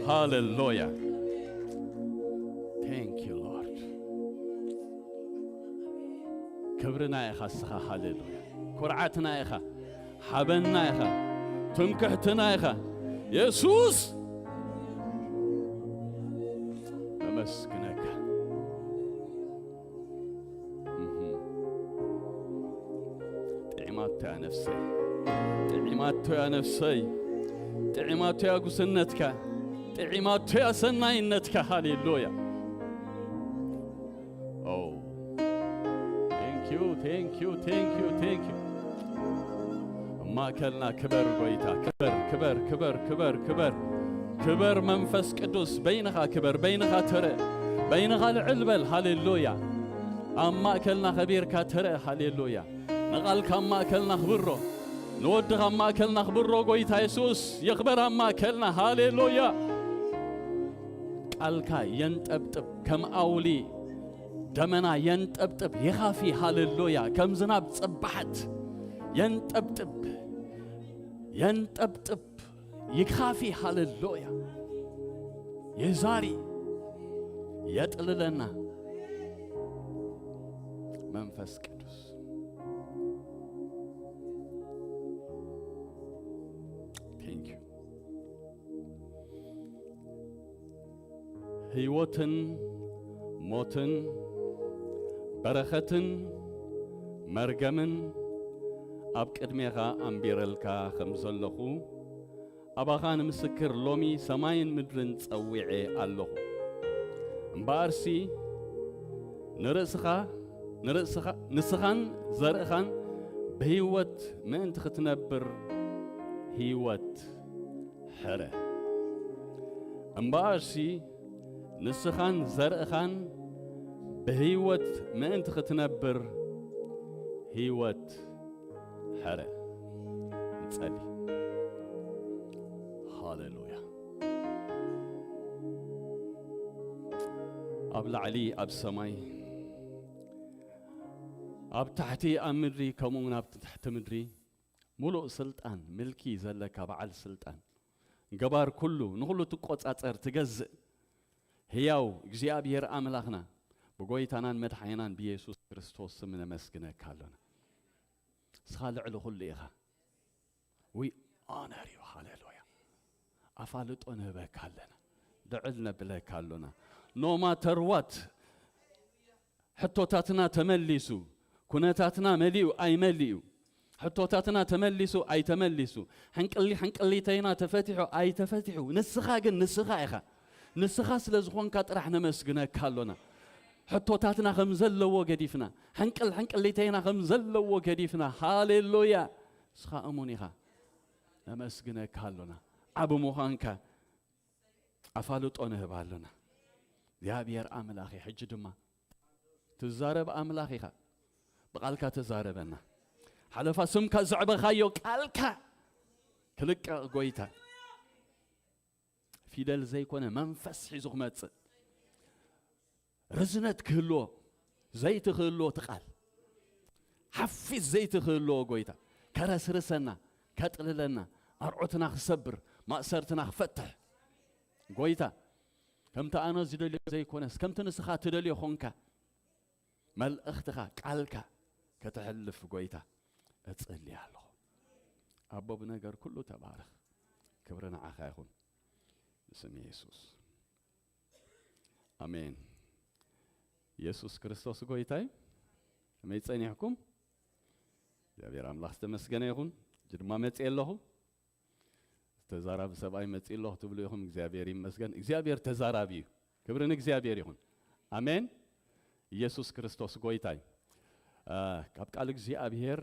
ሃሌሉያ። Thank you, Lord. ክብርና ኢኻ እስኻ። ሃሌሉያ። ኩርዓትና ኢኻ። ሓበንና ኢኻ። ትምክሕትና ኢኻ። የሱስ፣ ነመስግነካ። እህ። ጥዒማቶ እያ ነፍሰይ። ጥዒማቶ እያ ነፍሰይ። ጥዒማቶ እያ ጉስነትካ። ጥዒማቶ እያ ሰናይነትካ። ሃሌሉያ። ኦ፣ thank you, thank you, thank you, thank you። ኣብ ማእከልና ክበር ጎይታ፣ ክበር፣ ክበር፣ ክበር፣ ክበር፣ ክበር። ክበር መንፈስ ቅዱስ፣ በይንኻ ክበር፣ በይንኻ ተረእ፣ በይንኻ ልዕል በል። ሃሌሉያ። ኣብ ማእከልና ከቢርካ ተረእ። ሃሌሉያ። ንቓልካ ኣብ ማእከልና ክብሮ፣ ንወድኻ ኣብ ማእከልና ክብሮ። ጎይታ የሱስ ይኽበር ኣብ ማእከልና። ሃሌሉያ። ቃልካ የንጠብጥብ ከም ኣውሊ ደመና የንጠብጥብ፣ ይኻፊ። ሃሌሉያ። ከም ዝናብ ጽባሕት የንጠብጥብ፣ የንጠብጥብ፣ ይኻፊ። ሃሌሉያ። ይዛሪ፣ የጥልለና መንፈስ ቅዱስ። Thank you። ህይወትን ሞትን በረኸትን መርገምን ኣብ ቅድሜኻ ኣንቢረልካ ከም ዘለኹ፣ ኣባኻ ንምስክር ሎሚ ሰማይን ምድርን ጸዊዐ ኣለኹ። እምበኣርሲ ንርእስኻ፣ ንርእስኻ፣ ንስኻን ዘርእኻን ብህይወት ምእንቲ ክትነብር ህይወት ሕረ። እምበኣርሲ ንስኻን ዘርእኻን ብህይወት ምእንቲ ክትነብር ህይወት ሕረ። ንጸሊ። ሃሌሉያ። ኣብ ላዕሊ ኣብ ሰማይ፣ ኣብ ታሕቲ ኣብ ምድሪ፣ ከምኡ እውን ኣብ ትሕቲ ምድሪ፣ ሙሉእ ስልጣን፣ ምልኪ ዘለካ በዓል ስልጣን፣ ገባር ኩሉ፣ ንኹሉ ትቆጻጸር፣ ትገዝእ፣ ህያው እግዚኣብሔር ኣምላኽና፣ ብጎይታናን መድሓኒናን ብየሱስ ክርስቶስ ስም ነመስግነካ ኣሎና። ንስኻ ልዕሊ ኩሉ ኢኻ። We honor you. ሃሌሉያ። ኣፋልጦ ንህበካ ኣለና። ልዕል ነብለካ ኣሎና። No matter what፣ ሕቶታትና ተመሊሱ፣ ኩነታትና መሊኡ ኣይመሊኡ፣ ሕቶታትና ተመሊሱ ኣይተመሊሱ፣ ሕንቅሊ ሕንቅሊተይና ተፈቲሑ ኣይተፈቲሑ፣ ንስኻ ግን ንስኻ ኢኻ። ንስኻ ስለ ዝኾንካ ጥራሕ ነመስግነካ ኣሎና። ሕቶታትና ከም ዘለዎ ገዲፍና፣ ሕንቅል ሕንቅሊተይና ከም ዘለዎ ገዲፍና፣ ሃሌሉያ፣ ንስኻ እሙን ኢኻ። ነመስግነካ ኣሎና። ዓቢ ምዃንካ ኣፋልጦ ንህብ ኣሎና። እግዚኣብሔር ኣምላኽ እዩ። ሕጂ ድማ ትዛረብ ኣምላኽ ኢኻ። ብቓልካ ተዛረበና። ሓለፋ ስምካ ዘዕበኻዮ ቃልካ ክልቀቕ ጎይታ። ፊደል ዘይኮነ መንፈስ ሒዙ ክመጽእ። ርዝነት ክህልዎ፣ ዘይቲ ክህልዎ እቲ ቃል። ሓፊስ ዘይቲ ክህልዎ ጎይታ። ከረስርሰና፣ ከጥልለና፣ ኣርዑትና ክሰብር፣ ማእሰርትና ክፈትሕ። ጎይታ፣ ከምቲ ኣነ ዝደልዮ ዘይኮነስ፣ ከምቲ ንስኻ ትደልዮ ኾንካ፣ መልእኽትኻ፣ ቃልካ ከተሕልፍ ጎይታ፣ እጽሊ ኣለኹ። ኣቦ ብነገር ኩሉ ተባረኽ። ክብሪ ንዓኻ ይኹን። ብስም የሱስ። ኣሜን። የሱስ ክርስቶስ ጎይታይ። ከመይ ጸኒሕኩም? እግዚኣብሔር ኣምላኽ ዝተመስገነ ይኹን። ሕጂ ድማ መጽእ ኣለኹ። ተዛራቢ ሰብኣይ መጽእ ኣለኹ ትብሉ ኢኹም። እግዚኣብሔር ይመስገን። እግዚኣብሔር ተዛራቢ እዩ። ክብሪ ንእግዚኣብሔር ይኹን። ኣሜን። ኢየሱስ ክርስቶስ ጎይታይ። አ፣ ካብ ቃል እግዚኣብሔር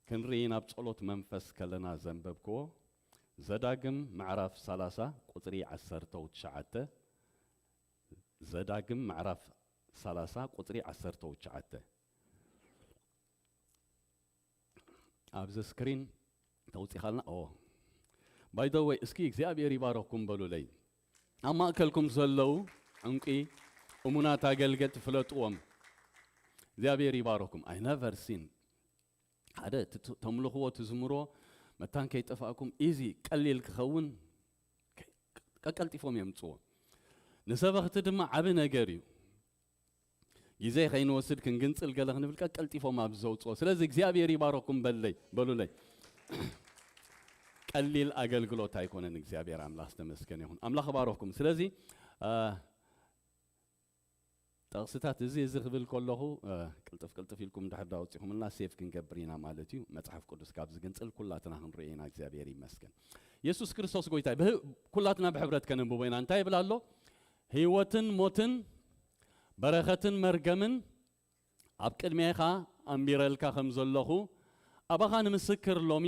ክንርኢ ናብ ጸሎት መንፈስ ከለና ዘንበብክዎ ዘዳግም ምዕራፍ ሰላሳ ቁጽሪ ዓሰርተ ትሽዓተ፣ ዘዳግም ምዕራፍ ሰላሳ ቁጽሪ ዓሰርተ ትሽዓተ። ኣብዚ ስክሪን ተውጺኻልና። ኦ፣ by the way፣ እስኪ እግዚኣብሔር ይባረኩም በሉለይ። ኣብ ማእከልኩም ዘለዉ ዕንቂ እሙናት ኣገልገልቲ ፍለጥዎም። እግዚኣብሔር ይባረኩም። I never seen ሓደ ት-፣ ት-፣ ተምልኽዎ ትዝምሮ መታን ከይጠፋእኩም ኢዚ ቀሊል ክኸውን ከ-፣ ቀቀልጢፎም የምፅዎ። ንሰበኽቲ ድማ ዓቢ ነገር እዩ። ግዜ ከይንወስድ ክንግንጽል ገለ ክንብል ቀቀልጢፎም ኣብ ዘውፅዎ። ስለዚ እግዚኣብሔር ይባረኩም በለይ በሉለይ። ቀሊል ኣገልግሎት ኣይኮነን። እግዚኣብሔር ኣምላኽ ዝተመስገነ ይኹን። ኣምላኽ ይባረኩም። ስለዚ አ፣ ጥቕስታት እዚ እዚ ክብል ከለኹ አ፣ ቅልጥፍ ቅልጥፍ ኢልኩም እንድሕር ዳውፂኹምልና ሴፍ ክንገብር ኢና ማለት እዩ። መፅሓፍ ቅዱስ ካብ ዝግንፅል ኩላትና ክንሪኦ ኢና። እግዚኣብሔር ይመስገን። የሱስ ክርስቶስ ጎይታ እዩ። ብህ- ኩላትና ብሕብረት ከነንብቦ ኢና። እንታይ ይብል ኣሎ? ህይወትን ሞትን በረኸትን መርገምን ኣብ ቅድሜኻ ኣንቢረልካ ከም ዘለኹ ኣባኻ ንምስክር ሎሚ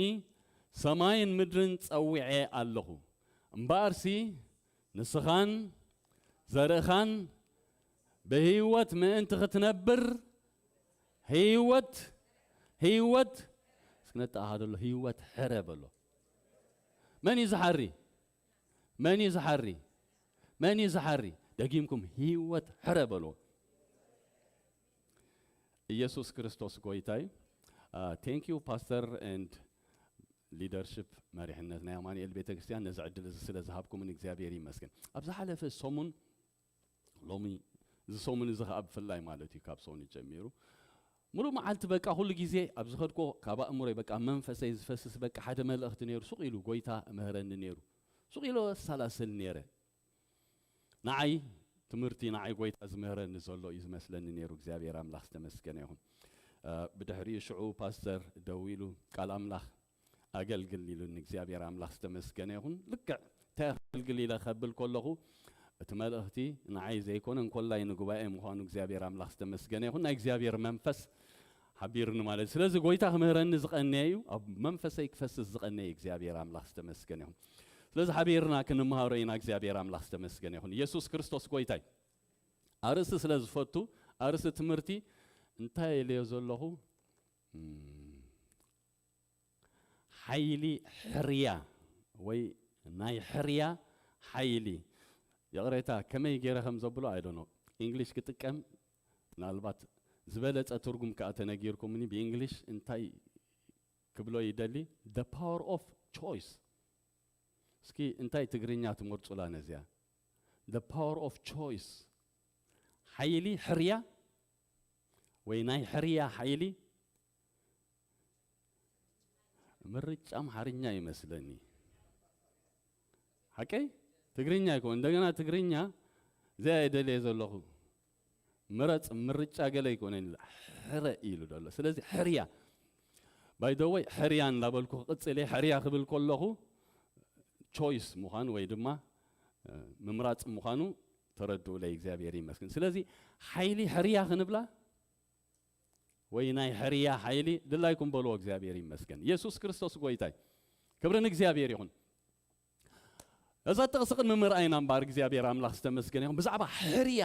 ሰማይን ምድርን ጸዊዐ ኣለኹ። እምበኣርሲ ንስኻን ዘርእኻን ብህይወት ምእንቲ ክትነብር ህይወት ህይወት እስኪ ነተኣኻኸሎ ህይወት ሕረ በሎ። መን እዩ ዝሓሪ? መን እዩ ዝሓሪ? መን እዩ ዝሓሪ? ደጊምኩም ህይወት ሕረ በሎ። ኢየሱስ ክርስቶስ ጎይታ እዩ። Thank you pastor and leadership መሪሕነት ናይ ኣማኑኤል ቤተክርስትያን ነዚ ዕድል እዚ ስለ ዝሃብኩምን እግዚኣብሔር ይመስገን። ኣብ ዝሓለፈ ሰሙን ሎሚ እዚ ሰሙን እዚ ከኣ ብፍላይ ማለት እዩ ካብ ሰሙን ጀሚሩ ሙሉእ መዓልቲ በቃ ኩሉ ግዜ ኣብ ዝኸድኮ ካብ ኣእምሮይ በቃ መንፈሰይ ዝፈስስ በቃ ሓደ መልእኽቲ ነይሩ። ሱቕ ኢሉ ጎይታ እምህረኒ ነይሩ። ሱቕ ኢሉ ኣሰላስል ነይረ። ንዓይ ትምህርቲ ንዓይ ጎይታ ዝምህረኒ ዘሎ እዩ ዝመስለኒ ነይሩ። እግዚኣብሔር ኣምላኽ ዝተመስገነ ይኹን። ብድሕሪኡ ሽዑ ፓስተር ደው ኢሉ ቃል ኣምላኽ ኣገልግል ኢሉኒ። እግዚኣብሔር ኣምላኽ ዝተመስገነ ይኹን። ልክዕ እንታይ ኣገልግል ኢለ ከብል ከለኹ እቲ መልእኽቲ ንዓይ ዘይኮነ እንኮላይ ንጉባኤ ምዃኑ እግዚኣብሔር ኣምላኽ ዝተመስገነ ይኹን። ናይ እግዚኣብሔር መንፈስ ሓቢርኒ ማለት እዩ። ስለዚ ጎይታ ክምህረኒ ዝቐነየ እዩ፣ ኣብ መንፈሰይ ክፈስስ ዝቐነየ እዩ። እግዚኣብሔር ኣምላኽ ዝተመስገነ ይኹን። ስለዚ ሓቢርና ክንመሃሮ ኢና። እግዚኣብሔር ኣምላኽ ዝተመስገነ ይኹን። ኢየሱስ ክርስቶስ ጎይታ እዩ። ኣርእስቲ ስለ ዝፈቱ ኣርእስቲ ትምህርቲ እንታይ ኢለዮ ዘለኹ? ሓይሊ ሕርያ ወይ ናይ ሕርያ ሓይሊ። ይቕሬታ ከመይ ገይረ ከም ዘብሎ I don't know። English ክጥቀም ምናልባት ዝበለጸ ትርጉም ከኣ ተነጊርኩምኒ ብ English እንታይ ክብሎ ይደሊ? The power of choice። እስኪ እንታይ ትግርኛ ትመርጹላ ነዚኣ? The power of choice። ሓይሊ ሕርያ ወይ ናይ ሕርያ ሓይሊ ምርጫ ኣምሓርኛ ይመስለኒ። ሓቀይ ትግርኛ ይኮን እንደገና ትግርኛ ዘይ ኣይደልየ ዘለኹ ምረጽ ምርጫ ገለ ይኮነ ሕረ ኢሉ ደሎ። ስለዚ ሕርያ by the way ሕርያ እንዳበልኩ ክቕጽል እየ። ሕርያ ክብል ከለኹ choice ምዃኑ ወይ ድማ ምምራጽ ምዃኑ ተረድኡለይ። እግዚኣብሔር ይመስገን። ስለዚ ሓይሊ ሕርያ ክንብላ ወይ ናይ ሕርያ ሓይሊ ድላይኩም በልዎ። እግዚኣብሔር ይመስገን። ኢየሱስ ክርስቶስ ጎይታይ። ክብሪ ንእግዚኣብሔር ይኹን። እዛ ጥቕሲ ቅድሚ ምርኣይና እምበኣር እግዚኣብሔር ኣምላኽ ዝተመስገነ ይኹን። ብዛዕባ ሕርያ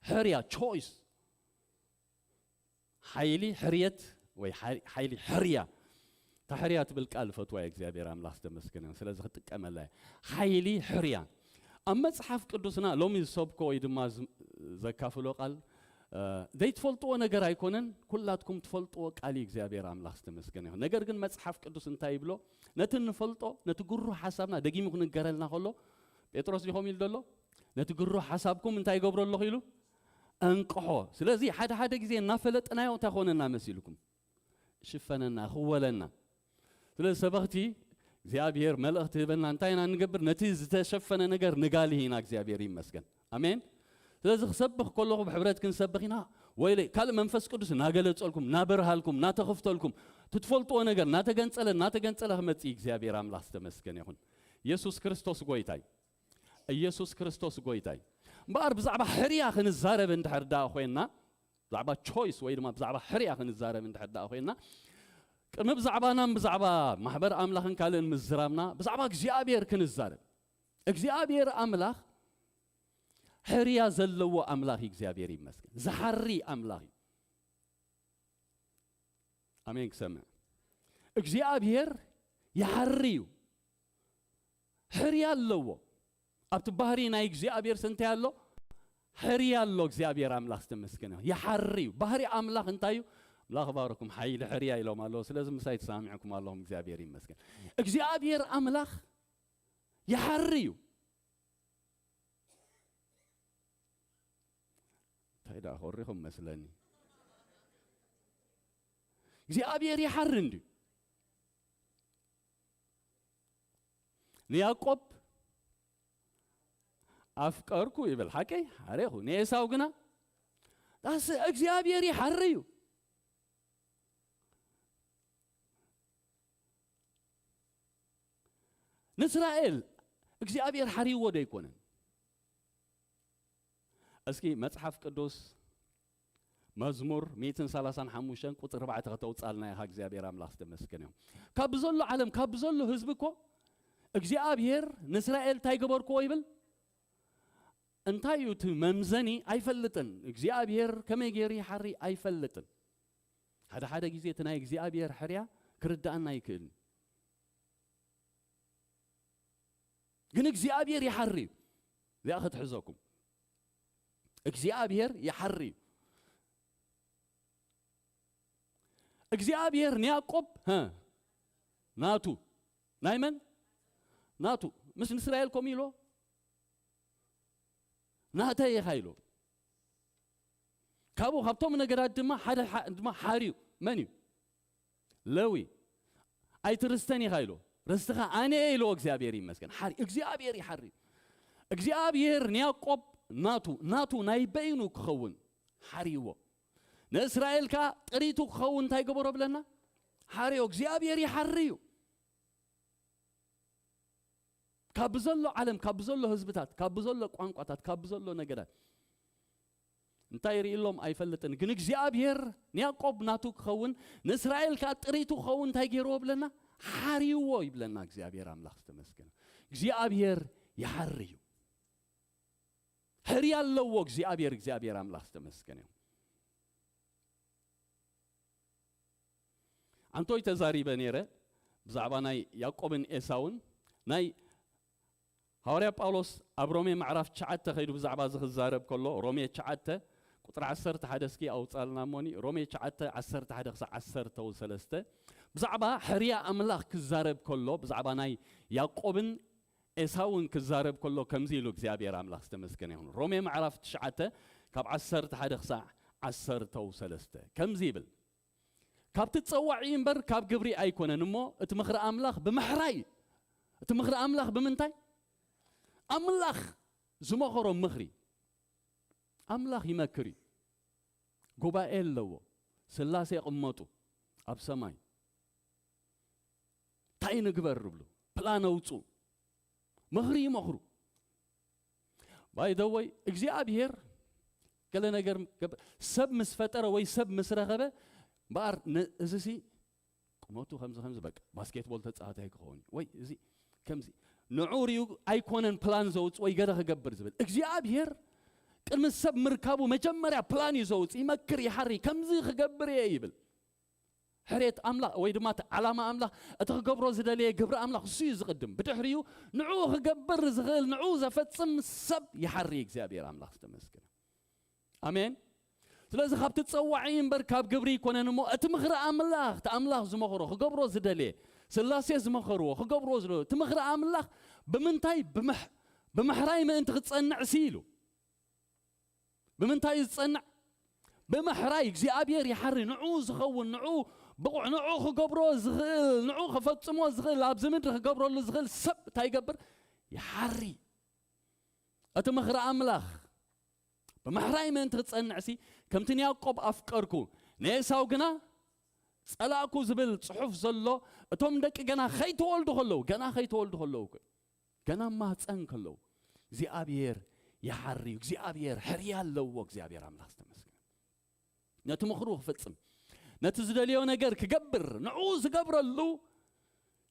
ሕርያ choice ሓይሊ ሕርየት ወይ ሓይሊ ሕርያ እታ ሕርያ ትብል ቃል ፈትዋ እግዚኣብሔር ኣምላኽ ዝተመስገነ ይኹን። ስለዚ ክጥቀመላ እየ። ሓይሊ ሕርያ ኣብ መጽሓፍ ቅዱስና ሎሚ ዝሰብኮ ወይ ድማ ዘካፍሎ ቃል ዘይትፈልጥዎ ነገር ኣይኮነን። ኩላትኩም ትፈልጥዎ ቃል እዩ። እግዚኣብሔር ኣምላኽ ዝተመስገነ ይኹን። ነገር ግን መጽሓፍ ቅዱስ እንታይ ይብሎ? ነቲ እንፈልጦ ነቲ ግሩ ሓሳብና ደጊሙ ክንገረልና ከሎ ጴጥሮስ ዲኹም ኢሉ ዘሎ ነቲ ግሩ ሓሳብኩም እንታይ ይገብሮ ኣለኹ ኢሉ እንቅሖ። ስለዚ ሓደ ሓደ ግዜ እናፈለጥናዮ እንታይ ኮነና መሲልኩም ሽፈነና ክወለና። ስለዚ ሰበኽቲ እግዚኣብሔር መልእኽቲ ህበና እንታይ ኢና እንገብር? ነቲ ዝተሸፈነ ነገር ንጋልህ ኢና። እግዚኣብሔር ይመስገን። ኣሜን። ስለዚ ክሰብኽ ከለኹ ብሕብረት ክንሰብኽ ኢና። ወይ ካልእ መንፈስ ቅዱስ እናገለጸልኩም እናበርሃልኩም እናተኸፍተልኩም ትትፈልጥዎ ነገር እናተገንጸለ እናተገንጸለ ክመጽእ እግዚኣብሔር ኣምላኽ ዝተመስገነ ይኹን። ኢየሱስ ክርስቶስ ጎይታይ። ኢየሱስ ክርስቶስ ጎይታይ። እምበኣር ብዛዕባ ሕርያ ክንዛረብ እንድሕር ደኣ ኮይንና ብዛዕባ choice ወይ ድማ ብዛዕባ ሕርያ ክንዛረብ እንድሕር ደኣ ኮይንና ቅድሚ ብዛዕባናን ብዛዕባ ማሕበር ኣምላኽን ካልእን ምዝራብና ብዛዕባ እግዚኣብሔር ክንዛረብ። እግዚኣብሔር ኣምላኽ ሕርያ ዘለዎ ኣምላኽ እዩ። እግዚኣብሔር ይመስገን። ዝሓሪ ኣምላኽ እዩ። ኣሜን ክሰምዕ። እግዚኣብሔር ይሓሪ እዩ። ሕርያ ኣለዎ። ኣብቲ ባህሪ ናይ እግዚኣብሔር እንታይ ኣሎ? ሕርያ ኣሎ። እግዚኣብሔር ኣምላኽ ዝተመስገነ ይሓሪ እዩ። ባህሪ ኣምላኽ እንታይ እዩ? ኣምላኽ ባረኩም ሓይሊ ሕርያ ኢሎም ኣለዎ። ስለዚ ምሳይ ተሳሚዕኩም ኣለኹም። እግዚኣብሔር ይመስገን። እግዚኣብሔር ኣምላኽ ይሓሪ እዩ። ደኣ ኮሪኹም መስለኒ። እግዚኣብሔር ይሓሪ እንድዩ። ንያዕቆብ ኣፍቀርኩ ይብል፣ ሓቀይ ሓሬኹ። ንኤሳው ግና ዳስ እግዚኣብሔር ይሓሪ እዩ። ንእስራኤል እግዚኣብሔር ሓሪዎ ዶ ኣይኮነን? እስኪ መጽሓፍ ቅዱስ መዝሙር ሚእትን ሰላሳን ሓሙሽተን ቁጽሪ ኣርባዕተ ከተውጻልና ኢኻ። እግዚኣብሔር ኣምላኽ ዝተመስገነ እዩ። ካብ ዘሎ ዓለም፣ ካብ ዘሎ ህዝቢ እኮ እግዚኣብሔር ንእስራኤል እንታይ ገበርክዎ ይብል? እንታይ እዩ እቲ መምዘኒ? ኣይፈልጥን። እግዚኣብሔር ከመይ ገይሩ ይሓሪ? ኣይፈልጥን። ሓደ ሓደ ግዜ እቲ ናይ እግዚኣብሔር ሕርያ ክርድኣና ይክእልን። ግን እግዚኣብሔር ይሓሪ እዩ። እዚኣ ክትሕዘኩም። እግዚኣብሔር ይሓሪ እዩ። እግዚኣብሔር ንያዕቆብ፣ ሀ፣ ናቱ። ናይ መን? ናቱ። ምስ ንእስራኤል ከምኡ ኢሎ? ናተይ ኢኻ ኢሎ። ካብኡ፣ ካብቶም ነገዳት ድማ ሓደ ሓ-፣ ድማ ሓርዩ። መን እዩ? ለዊ። ኣይትርስተን ኢኻ ኢሎ። ርስትኻ ኣነ እየ ኢሎ። እግዚኣብሔር ይመስገን። ሓሪ-፣ እግዚኣብሔር ይሓሪ። እግዚኣብሔር ንያዕቆብ ናቱ፣ ናቱ ናይ በይኑ ክኸውን ሓርይዎ። ንእስራኤል ከኣ ጥሪቱ ክኸውን እንታይ ገበሮ ብለና? ሓርዮ። እግዚኣብሔር ይሓሪ እዩ። ካብ ዘሎ ዓለም፣ ካብ ዘሎ ህዝብታት፣ ካብ ዘሎ ቋንቋታት፣ ካብ ዘሎ ነገዳት እንታይ ይርኢ ኣሎም ኣይፈልጥን። ግን እግዚኣብሔር ንያዕቆብ ናቱ ክኸውን፣ ንእስራኤል ከኣ ጥሪቱ ክኸውን እንታይ ገይርዎ ብለና? ሓርይዎ ይብለና። እግዚኣብሔር ኣምላኽ ዝተመስገነ። እግዚኣብሔር ይሓሪ እዩ። ሕርያ ኣለዎ እግዚኣብሔር፣ እግዚኣብሔር ኣምላኽ ዝተመስገነ እዩ። ኣንቶይ ተዛሪበ ነይረ ብዛዕባ ናይ ያዕቆብን ኤሳውን። ናይ ሃዋርያ ጳውሎስ ኣብ ሮሜ ምዕራፍ ትሽዓተ ከይዱ ብዛዕባ እዚ ክዛረብ ከሎ፣ ሮሜ ትሽዓተ ቁጽሪ ዓሰርተ ሓደ እስኪ ኣውጻልና እሞኒ። ሮሜ ትሽዓተ ዓሰርተ ሓደ ክሳዕ ዓሰርተ ሰለስተ፣ ብዛዕባ ሕርያ ኣምላኽ ክዛረብ ከሎ፣ ብዛዕባ ናይ ያዕቆብን ኤሳውን ክዛረብ ከሎ ከምዚ ኢሉ፣ እግዚኣብሔር ኣምላኽ ዝተመስገነ ይኹን። ሮሜ ምዕራፍ ትሽዓተ ካብ ዓሰርተ ሓደ ክሳዕ ዓሰርተ ሰለስተ ከምዚ ይብል፣ ካብ ትጸዋዒ እምበር ካብ ግብሪ ኣይኮነን እሞ፣ እቲ ምኽሪ ኣምላኽ ብምሕራይ። እቲ ምኽሪ ኣምላኽ ብምንታይ? ኣምላኽ ዝመኸሮ ምኽሪ። ኣምላኽ ይመክር እዩ። ጉባኤ ኣለዎ። ስላሴ ይቕመጡ ኣብ ሰማይ። እንታይ ንግበር ይብሉ፣ ፕላን ኣውፁ፣ ምኽሪ ይመኽሩ። ባይ ዘ ወይ እግዚኣብሔር ገለ ነገር ገብ-፣ ሰብ ምስ ፈጠረ ወይ ሰብ ምስ ረኸበ እምበኣር፣ ነ-፣ እዚ ሲ ቁመቱ ከምዚ ከምዚ፣ በቃ ባስኬትቦል ተጻዋታይ ክኸውን እዩ ወይ እዚ ከምዚ፣ ንዑ ሪኡ ኣይኮነን ፕላን ዘውጽእ ወይ ገለ ክገብር ዝብል። እግዚኣብሔር ቅድሚ ሰብ ምርካቡ መጀመርያ ፕላን እዩ ዘውጽእ፣ ይመክር፣ ይሓሪ፣ ከምዚ ክገብር እየ ይብል። ሕሬት ኣምላኽ ወይ ድማ እቲ ዓላማ ኣምላኽ፣ እቲ ክገብሮ ዝደለየ ግብሪ ኣምላኽ እሱ እዩ ዝቕድም። ብድሕሪኡ ንዑ ክገብር ዝኽእል፣ ንዑ ዘፈጽም ሰብ ይሓሪ። እግዚኣብሔር ኣምላኽ ዝተመስገነ። ኣሜን። ስለዚ ካብ ትጸዋዒ እምበር ካብ ግብሪ ኣይኮነን እሞ፣ እቲ ምኽሪ ኣምላኽ፣ እቲ ኣምላኽ ዝመኽሮ ክገብሮ ዝደለየ፣ ስላሴ ዝመኸርዎ ክገብርዎ ዝደለየ፣ እቲ ምኽሪ ኣምላኽ ብምንታይ? ብምሕ-፣ ብምሕራይ ምእንቲ ክጸንዕ ሲ ኢሉ። ብምንታይ እዩ ዝጸንዕ? ብምሕራይ። እግዚኣብሔር ይሓሪ፣ ንዑ ዝኸውን፣ ንዑ ብቑዕ፣ ንዑ ክገብሮ ዝኽእል፣ ንዑ ክፈጽሞ ዝኽእል፣ ኣብዚ ምድሪ ክገብረሉ ዝኽእል ሰብ እንታይ ይገብር? ይሓሪ። እቲ ምኽሪ ኣምላኽ ብምሕራይ ምእንቲ ክጸንዕሲ፣ ከምቲ ንያዕቆብ ኣፍቀርኩ ንኤሳው ግና ጸላእኩ ዝብል ጽሑፍ ዘሎ፣ እቶም ደቂ ገና ከይተወልዱ ከለዉ፣ ገና ከይተወልዱ ከለዉ እኮ፣ ገና ማህፀን ከለዉ እግዚኣብሔር ይሓሪ እዩ። እግዚኣብሔር ሕርያ ኣለዎ። እግዚኣብሔር ኣምላኽ ዝተመስገነ። ነቲ ምኽሩ ክፍጽም፣ ነቲ ዝደልዮ ነገር ክገብር፣ ንዕኡ ዝገብረሉ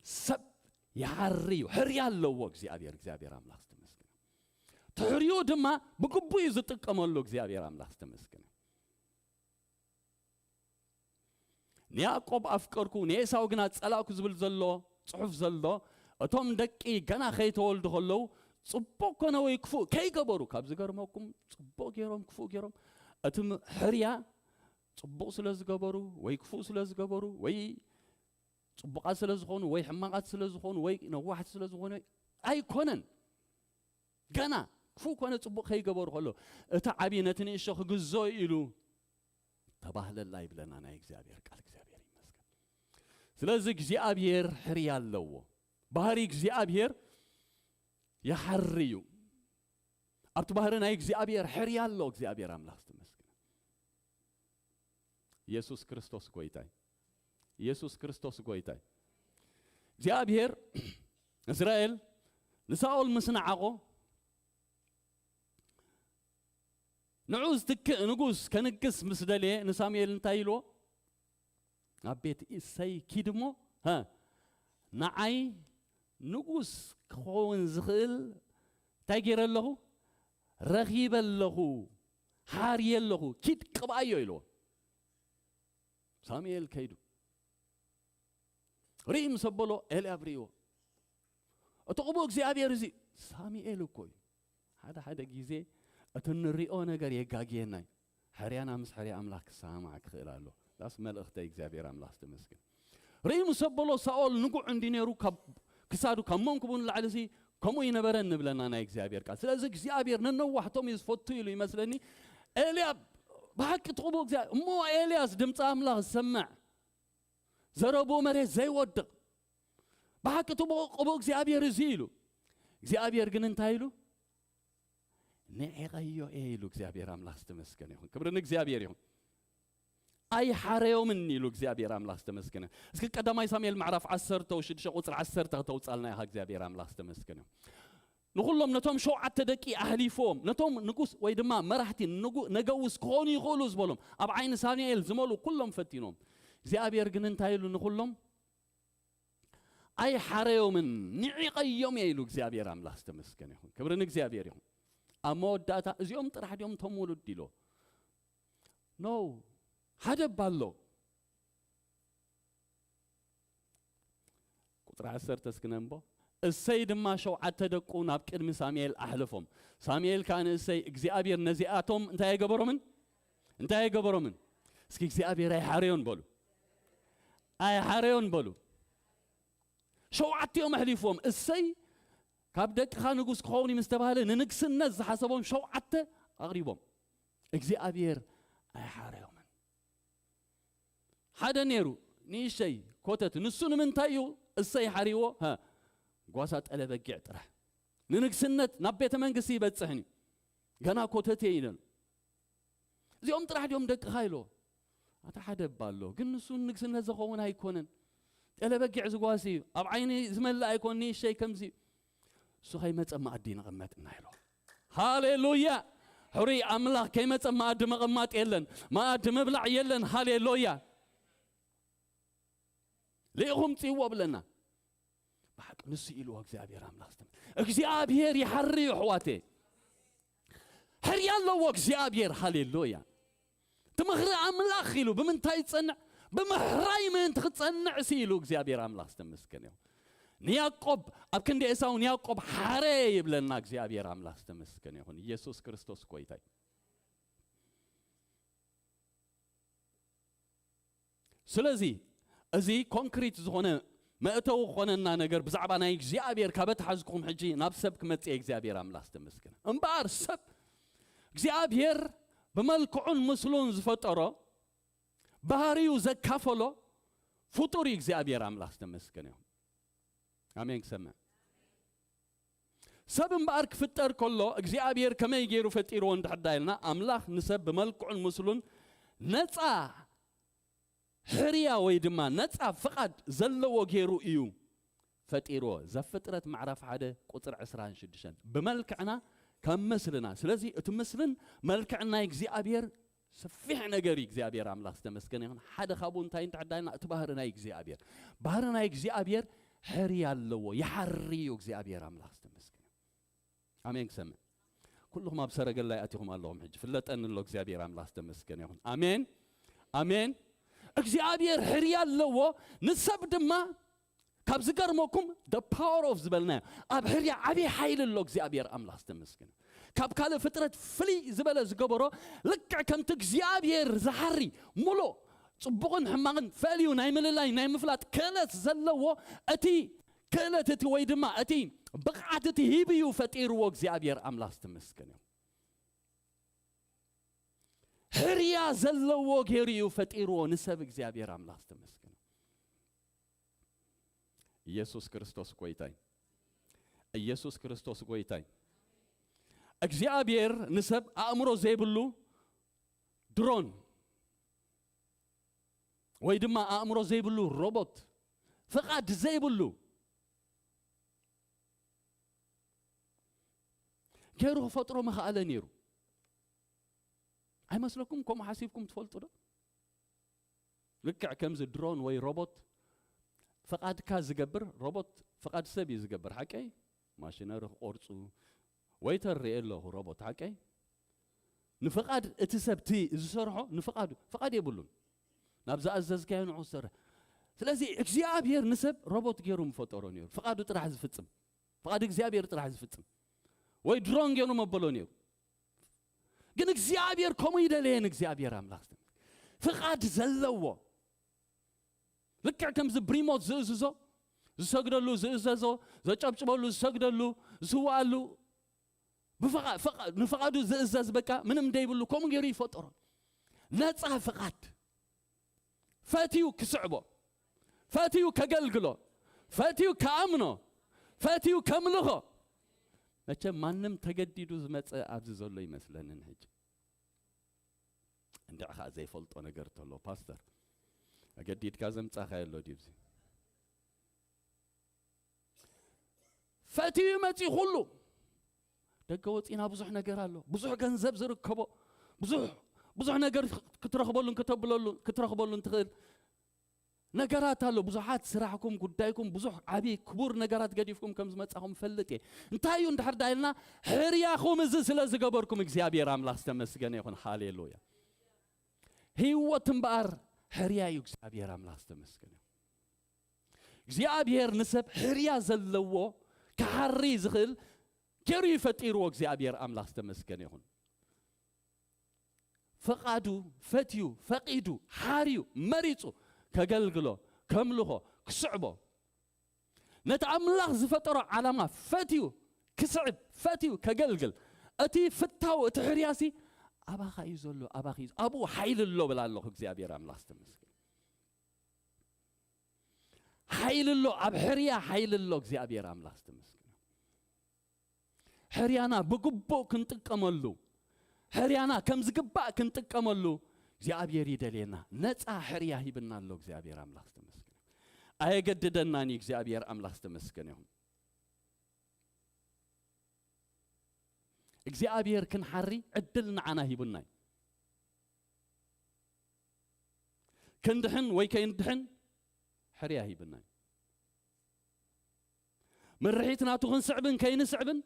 ሰብ ይሓሪ እዩ። ሕርያ ኣለዎ እግዚኣብሔር። እግዚኣብሔር ኣምላኽ ዝተመስገነ። ትሕሪኡ ድማ ብግቡእ እዩ ዝጥቀመሉ። እግዚኣብሔር ኣምላኽ ዝተመስገነ። ንያዕቆብ ኣፍቀርኩ፣ ንኤሳው ግና ጸላእኩ ዝብል ዘሎ ጽሑፍ ዘሎ፣ እቶም ደቂ ገና ከይተወልዱ ከለዉ፣ ጽቡቕ ኮነ ወይ ክፉእ ከይገበሩ፣ ካብ ዝገርመኩም፣ ጽቡቕ ገይሮም ክፉእ ገይሮም፣ እቲ ም-፣ ሕርያ ጽቡቕ ስለ ዝገበሩ ወይ ክፉእ ስለ ዝገበሩ ወይ ጽቡቓት ስለ ዝኾኑ ወይ ሕማቓት ስለ ዝኾኑ ወይ ነዋሕቲ ስለ ዝኾኑ ኣይኮነን። ገና ክፉእ ኮነ ጽቡቕ ከይገበሩ ከሎ፣ እቲ ዓቢ ነቲ ንእሾ ክግዞ ኢሉ ተባህለላ ይብለና ናይ እግዚኣብሔር ቃል። እግዚኣብሔር ይመስገን። ስለዚ እግዚኣብሔር ሕርያ ኣለዎ። ባህሪ እግዚኣብሔር ይሓሪ እዩ። ኣብቲ ባህሪ ናይ እግዚኣብሔር ሕርያ ኣሎ። እግዚኣብሔር ኣምላኽ ዝተመስገነ። ኢየሱስ ክርስቶስ ጎይታይ። ኢየሱስ ክርስቶስ ጎይታይ። እግዚኣብሔር እስራኤል ንሳኦል ምስ ነዓቖ፣ ንዑ ዝትክእ ንጉስ ከንግስ ምስ ደልየ ንሳሙኤል እንታይ ኢልዎ? ኣብ ቤት እሰይ ኪድ እሞ፣ ሀ፣ ንዓይ ንጉስ ክኸውን ዝኽእል እንታይ ገይረ ኣለኹ? ረኺበ ኣለኹ፣ ሓርየ ኣለኹ፣ ኪድ ቅብኣዮ ኢልዎ። ሳሙኤል ከይዱ ርኢ ምስ ኣበሎ፣ ኤልያብ ርእይዎ። እቲ ቅቡእ እግዚኣብሔር እዚ ሳሙኤል እኮ እዩ። ሓደ ሓደ ግዜ እቲ እንሪኦ ነገር የጋግየና እዩ። ሕርያና ምስ ሕርያ ኣምላኽ ክሰማማዕ ክኽእል ኣሎ። ዳስ መልእኽተይ እግዚኣብሔር ኣምላኽ ዝተመስገን። ርኢ ምስ ኣበሎ፣ ሳኦል ንጉዕ እንዲ ነይሩ፣ ካብ ክሳዱ ካብ መንኩቡ ንላዕሊ ሲ ከምኡ ይነበረ እንብለና ናይ እግዚኣብሔር ቃል። ስለዚ እግዚኣብሔር ነነዋሕቶም እዩ ዝፈቱ ኢሉ ይመስለኒ። ኤልያብ ብሓቂ እቲ ቅቡእ እግዚኣብሔር፣ እሞ ኤልያስ ድምፂ ኣምላኽ ዝሰምዕ፣ ዘረብኡ መሬት ዘይወድቕ፣ ብሓቂ እቲ ቅቡእ እግዚኣብሔር እዚ ኢሉ። እግዚኣብሔር ግን እንታይ ኢሉ? ንዒቐዮ እየ ኢሉ። እግዚኣብሔር ኣምላኽ ዝተመስገነ ይኹን። ክብሪ ንእግዚኣብሔር ይኹን። ኣይሓረዮምን ኢሉ። እግዚኣብሔር ኣምላኽ ዝተመስገነ። እስኪ ቀዳማይ ሳሙኤል ምዕራፍ ዓሰርተ ሽዱሽተ ቁፅሪ ዓሰርተ ከተውፃልና ኢኻ። እግዚኣብሔር ኣምላኽ ዝተመስገነ ይኹን። ንኹሎም ነቶም ሸውዓተ ደቂ ኣሕሊፎም፣ ነቶም ንጉስ ወይ ድማ መራሕቲ ንጉ-፣ ነገውስ ክኾኑ ይኽእሉ ዝበሎም፣ ኣብ ዓይኒ ሳሙኤል ዝመሉ ኩሎም ፈቲኖም። እግዚኣብሔር ግን እንታይ ኢሉ ንኹሎም? ኣይሓረዮምን፣ ንዒቐዮም እየ ኢሉ። እግዚኣብሔር ኣምላኽ ዝተመስገነ ይኹን። ክብሪ ንእግዚኣብሔር ይኹን። ኣብ መወዳእታ እዚኦም ጥራሕ ድዮም እቶም ውሉድ ኢሎ? ኖ፣ ሓደ እባ ኣሎ። ቁፅሪ ዓሰርተ እስኪ ነንቦ። እሰይ ድማ ሸውዓተ ደቁ ናብ ቅድሚ ሳሙኤል ኣሕለፎም። ሳሙኤል ከኣ ንእሰይ፣ እግዚኣብሔር ነዚኣቶም እንታይ ኣይገበሮምን? እንታይ ኣይገበሮምን? እስኪ እግዚኣብሔር ኣይሓረዮን በሉ። ኣይሓረዮን በሉ። ሸውዓቲኦም ኣሕሊፍዎም። እሰይ ካብ ደቅኻ ንጉስ ክኸውን እዩ ምስ ተባህለ፣ ንንግስነት ዝሓሰቦም ሸውዓተ ኣቕሪቦም። እግዚኣብሔር ኣይሓረዮምን። ሓደ ነይሩ፣ ንእሸይ ኮተት። ንሱ ንምንታይ እዩ እሰይ ሓሪዎ? ሃ፣ ጓሳ ጠለ በጊዕ ጥራሕ። ንንግስነት ናብ ቤተ መንግስቲ ይበጽሕን እዩ። ገና ኮተት እየ ኢለን። እዚኦም ጥራሕ ድዮም ደቅኻ ኢሎ? ኣታ ሓደ እባ ኣሎ፣ ግን ንሱ ንንግስነት ዝኸውን ኣይኮነን። ጠለ በጊዕ ዝጓሲ እዩ። ኣብ ዓይኒ ዝመልእ ኣይኮን፣ ንእሸይ ከምዚ እዩ። እሱ ከይመጸ መኣዲ ንቕመጥ እና ኢሎ። ሃሌሉያ! ሕሩይ ኣምላኽ ከይመጸ መኣዲ ምቕማጥ የለን፣ መኣዲ ምብላዕ የለን። ሃሌሉያ! ልኢኹም ጽይዎ ብለና። ብሓቂ ንሱ ኢልዎ እግዚኣብሔር ኣምላኽ ዝተመ-፣ እግዚኣብሔር ይሓሪ እዩ ኣሕዋተይ። ሕርያ ኣለዎ እግዚኣብሔር። ሃሌሉያ! እቲ ምኽሪ ኣምላኽ ኢሉ ብምንታይ ይጸንዕ? ብምሕራይ ምእንቲ ክጸንዕ ሲ ኢሉ እግዚኣብሔር ኣምላኽ ዝተመስገነ ይኹን። ንያዕቆብ ኣብ ክንዲ ኤሳው ንያዕቆብ ሓረ ይብለና እግዚኣብሔር ኣምላኽ ዝተመስገነ ይኹን። ኢየሱስ ክርስቶስ ጎይታ እዩ። ስለዚ እዚ ኮንክሪት ዝኾነ መእተዊ ክኾነና ነገር ብዛዕባ ናይ እግዚኣብሔር ካብ ኣትሓዝኩም ሕጂ ናብ ሰብ ክመጽእ እግዚኣብሔር ኣምላኽ ዝተመስገነ። እምበኣር ሰብ እግዚኣብሔር ብመልክዑን ምስሉን ዝፈጠሮ ባህሪኡ ዘካፈሎ ፍጡር እዩ እግዚኣብሔር ኣምላኽ ዝተመስገነ ይኹን። ኣሜን ክሰምዕ። ሰብ እምበኣር ክፍጠር ከሎ እግዚኣብሔር ከመይ ገይሩ ፈጢርዎ እንድሕር ዳይልና፣ ኣምላኽ ንሰብ ብመልክዑን ምስሉን ነፃ ሕርያ ወይ ድማ ነፃ ፍቓድ ዘለዎ ገይሩ እዩ ፈጢርዎ። ዘፍጥረት ምዕራፍ ሓደ ቁፅሪ ዕስራን ሽዱሽተን። ብመልክዕና ከም ምስልና። ስለዚ እቲ ምስልን መልክዕን ናይ እግዚኣብሔር ሰፊሕ ነገር እዩ። እግዚኣብሔር ኣምላኽ ዝተመስገነ ይኹን። ሓደ ካብኡ እንታይ እንድሕር ዳይልና፣ እቲ ባህሪ ናይ እግዚኣብሔር፣ ባህሪ ናይ እግዚኣብሔር ሕርያ ኣለዎ፣ ይሓሪ እዩ። እግዚኣብሔር ኣምላኽ ዝተመስገነ። ኣሜን ክሰምዕ። ኩልኹም ኣብ ሰረገላ ኣቲኹም ኣለኹም። ሕጂ ፍለጠኒ ኣሎ። እግዚኣብሔር ኣምላኽ ዝተመስገነ ይኹን። ኣሜን፣ ኣሜን። እግዚኣብሔር ሕርያ ኣለዎ። ንሰብ ድማ ካብ ዝገርመኩም፣ the power of ዝበልናዮ፣ ኣብ ሕርያ ዓብዪ ሓይሊ ኣሎ። እግዚኣብሔር ኣምላኽ ዝተመስገነ። ካብ ካልእ ፍጥረት ፍልይ ዝበለ ዝገበሮ፣ ልክዕ ከምቲ እግዚኣብሔር ዝሓሪ ሙሉእ ጽቡቕን ሕማቕን ፈልዩ ናይ ምልላይ ናይ ምፍላጥ ክእለት ዘለዎ፣ እቲ ክእለት እቲ ወይ ድማ እቲ ብቕዓት እቲ ሂቡ እዩ ፈጢርዎ እግዚኣብሔር ኣምላኽ ዝተመስገነ እዩ። ሕርያ ዘለዎ ገይሩ እዩ ፈጢርዎ ንሰብ እግዚኣብሔር ኣምላኽ ዝተመስገነ። ኢየሱስ ክርስቶስ ጎይታይ። ኢየሱስ ክርስቶስ ጎይታይ። እግዚኣብሔር ንሰብ ኣእምሮ ዘይብሉ ድሮን ወይ ድማ ኣእምሮ ዘይብሉ ሮቦት፣ ፍቓድ ዘይብሉ ገይሩ ክፈጥሮ መኽኣለ ነይሩ። ኣይመስለኩም? ከምኡ ሓሲብኩም ትፈልጡ ዶ? ልክዕ ከምዚ ድሮን ወይ ሮቦት ፍቓድካ ዝገብር፣ ሮቦት ፍቓድ ሰብ እዩ ዝገብር፣ ሓቀይ? ማሽነሪ ክቆርጹ፣ ወይተር ርእየ ኣለኹ፣ ሮቦት፣ ሓቀይ? ንፍቓድ እቲ ሰብ፣ እቲ ዝሰርሖ ንፍቓዱ፣ ፍቓድ የብሉን። ናብ ዝኣዘዝካዮ ንዑ ዝሰርሕ። ስለዚ እግዚኣብሔር ንሰብ ሮቦት ገይሩ ምፈጠሮ ነይሩ፣ ፍቓዱ ጥራሕ ዝፍጽም፣ ፍቓድ እግዚኣብሔር ጥራሕ ዝፍጽም፣ ወይ ድሮን ገይሩ መበሎ ነይሩ። ግን እግዚኣብሔር ከምኡ ይደለየን፣ እግዚኣብሔር ኣምላኽ ፍቓድ ዘለዎ፣ ልክዕ ከምዚ ብሪሞት ዝእዝዞ፣ ዝሰግደሉ፣ ዝእዘዞ፣ ዘጨብጭበሉ፣ ዝሰግደሉ፣ ዝስዋኣሉ፣ ብፍቓ-፣ ፍቓ-፣ ንፍቓዱ ዝእዘዝ፣ በቃ ምንም ደይብሉ ከምኡ ገይሩ ይፈጠሮ። ነፃ ፍቓድ። ፈትዩ ክስዕቦ፣ ፈትዩ ከገልግሎ፣ ፈትዩ ከኣምኖ፣ ፈትዩ ከምልኾ። መቸም ማንም ተገዲዱ ዝመጸ ኣብዚ ዘሎ ይመስለንን ሕጂ። እንድዒ ኸኣ ዘይፈልጦ ነገር ተሎ፣ ፓስተር፣ ኣገዲድካ ዘምጻኻዮ ኣሎ ድዩ ኣብዚ? ፈትዩ መጺኡ ኩሉ። ደገ ወጺና ብዙሕ ነገር ኣሎ። ብዙሕ ገንዘብ ዝርከቦ፣ ብዙሕ፣ ብዙሕ ነገር ክትረኽበሉን ከተብለሉ-፣ ክትረኽበሉን ትኽእል ነገራት ኣሎ። ብዙሓት ስራሕኩም፣ ጉዳይኩም፣ ብዙሕ ዓቢ ክቡር ነገራት ገዲፍኩም ከም ዝመጻኹም እፈልጥ እየ። እንታይ እዩ እንድሕር ዳይልና፣ ሕርያኹም እዚ ስለ ዝገበርኩም እግዚኣብሔር ኣምላኽ ዝተመስገነ ይኹን። ሃሌሉያ። ህይወት እምበኣር ሕርያ እዩ። እግዚኣብሔር ኣምላኽ ዝተመስገነ ይኹን። እግዚኣብሔር ንሰብ ሕርያ ዘለዎ ክሓሪ ዝኽእል ገይሩ እዩ ፈጢርዎ። እግዚኣብሔር ኣምላኽ ዝተመስገነ ይኹን። ፈቓዱ ፈትዩ፣ ፈቒዱ፣ ሓርዩ፣ መሪጹ ከገልግሎ፣ ከምልኾ፣ ክስዕቦ፣ ነቲ ኣምላኽ ዝፈጠሮ ዓላማ ፈትዩ ክስዕብ፣ ፈትዩ ከገልግል፣ እቲ ፍታው፣ እቲ ሕርያሲ ኣባኻ እዩ ዘሎ፣ ኣባኺ እዩ፣ ኣብኡ ሓይሊ ኣሎ ብላ ኣለኹ። እግዚኣብሔር ኣምላኽ ዝተመስገነ። ሓይሊ ኣሎ፣ ኣብ ሕርያ ሓይሊ ኣሎ። እግዚኣብሔር ኣምላኽ ዝተመስገነ። ሕርያና ብግቡእ ክንጥቀመሉ፣ ሕርያና ከም ዝግባእ ክንጥቀመሉ እግዚኣብሔር ይደልየና። ነፃ ሕርያ ሂብና ኣሎ። እግዚኣብሔር ኣምላኽ ዝተመስገነ። ኣየገድደናን እዩ። እግዚኣብሔር ኣምላኽ ዝተመስገነ ይኹን። እግዚኣብሔር ክንሓሪ ዕድል ንዓና ሂቡና እዩ። ክንድሕን ወይ ከይንድሕን ሕርያ ሂቡና እዩ። ምርሒት ናቱ ክንስዕብን ከይንስዕብን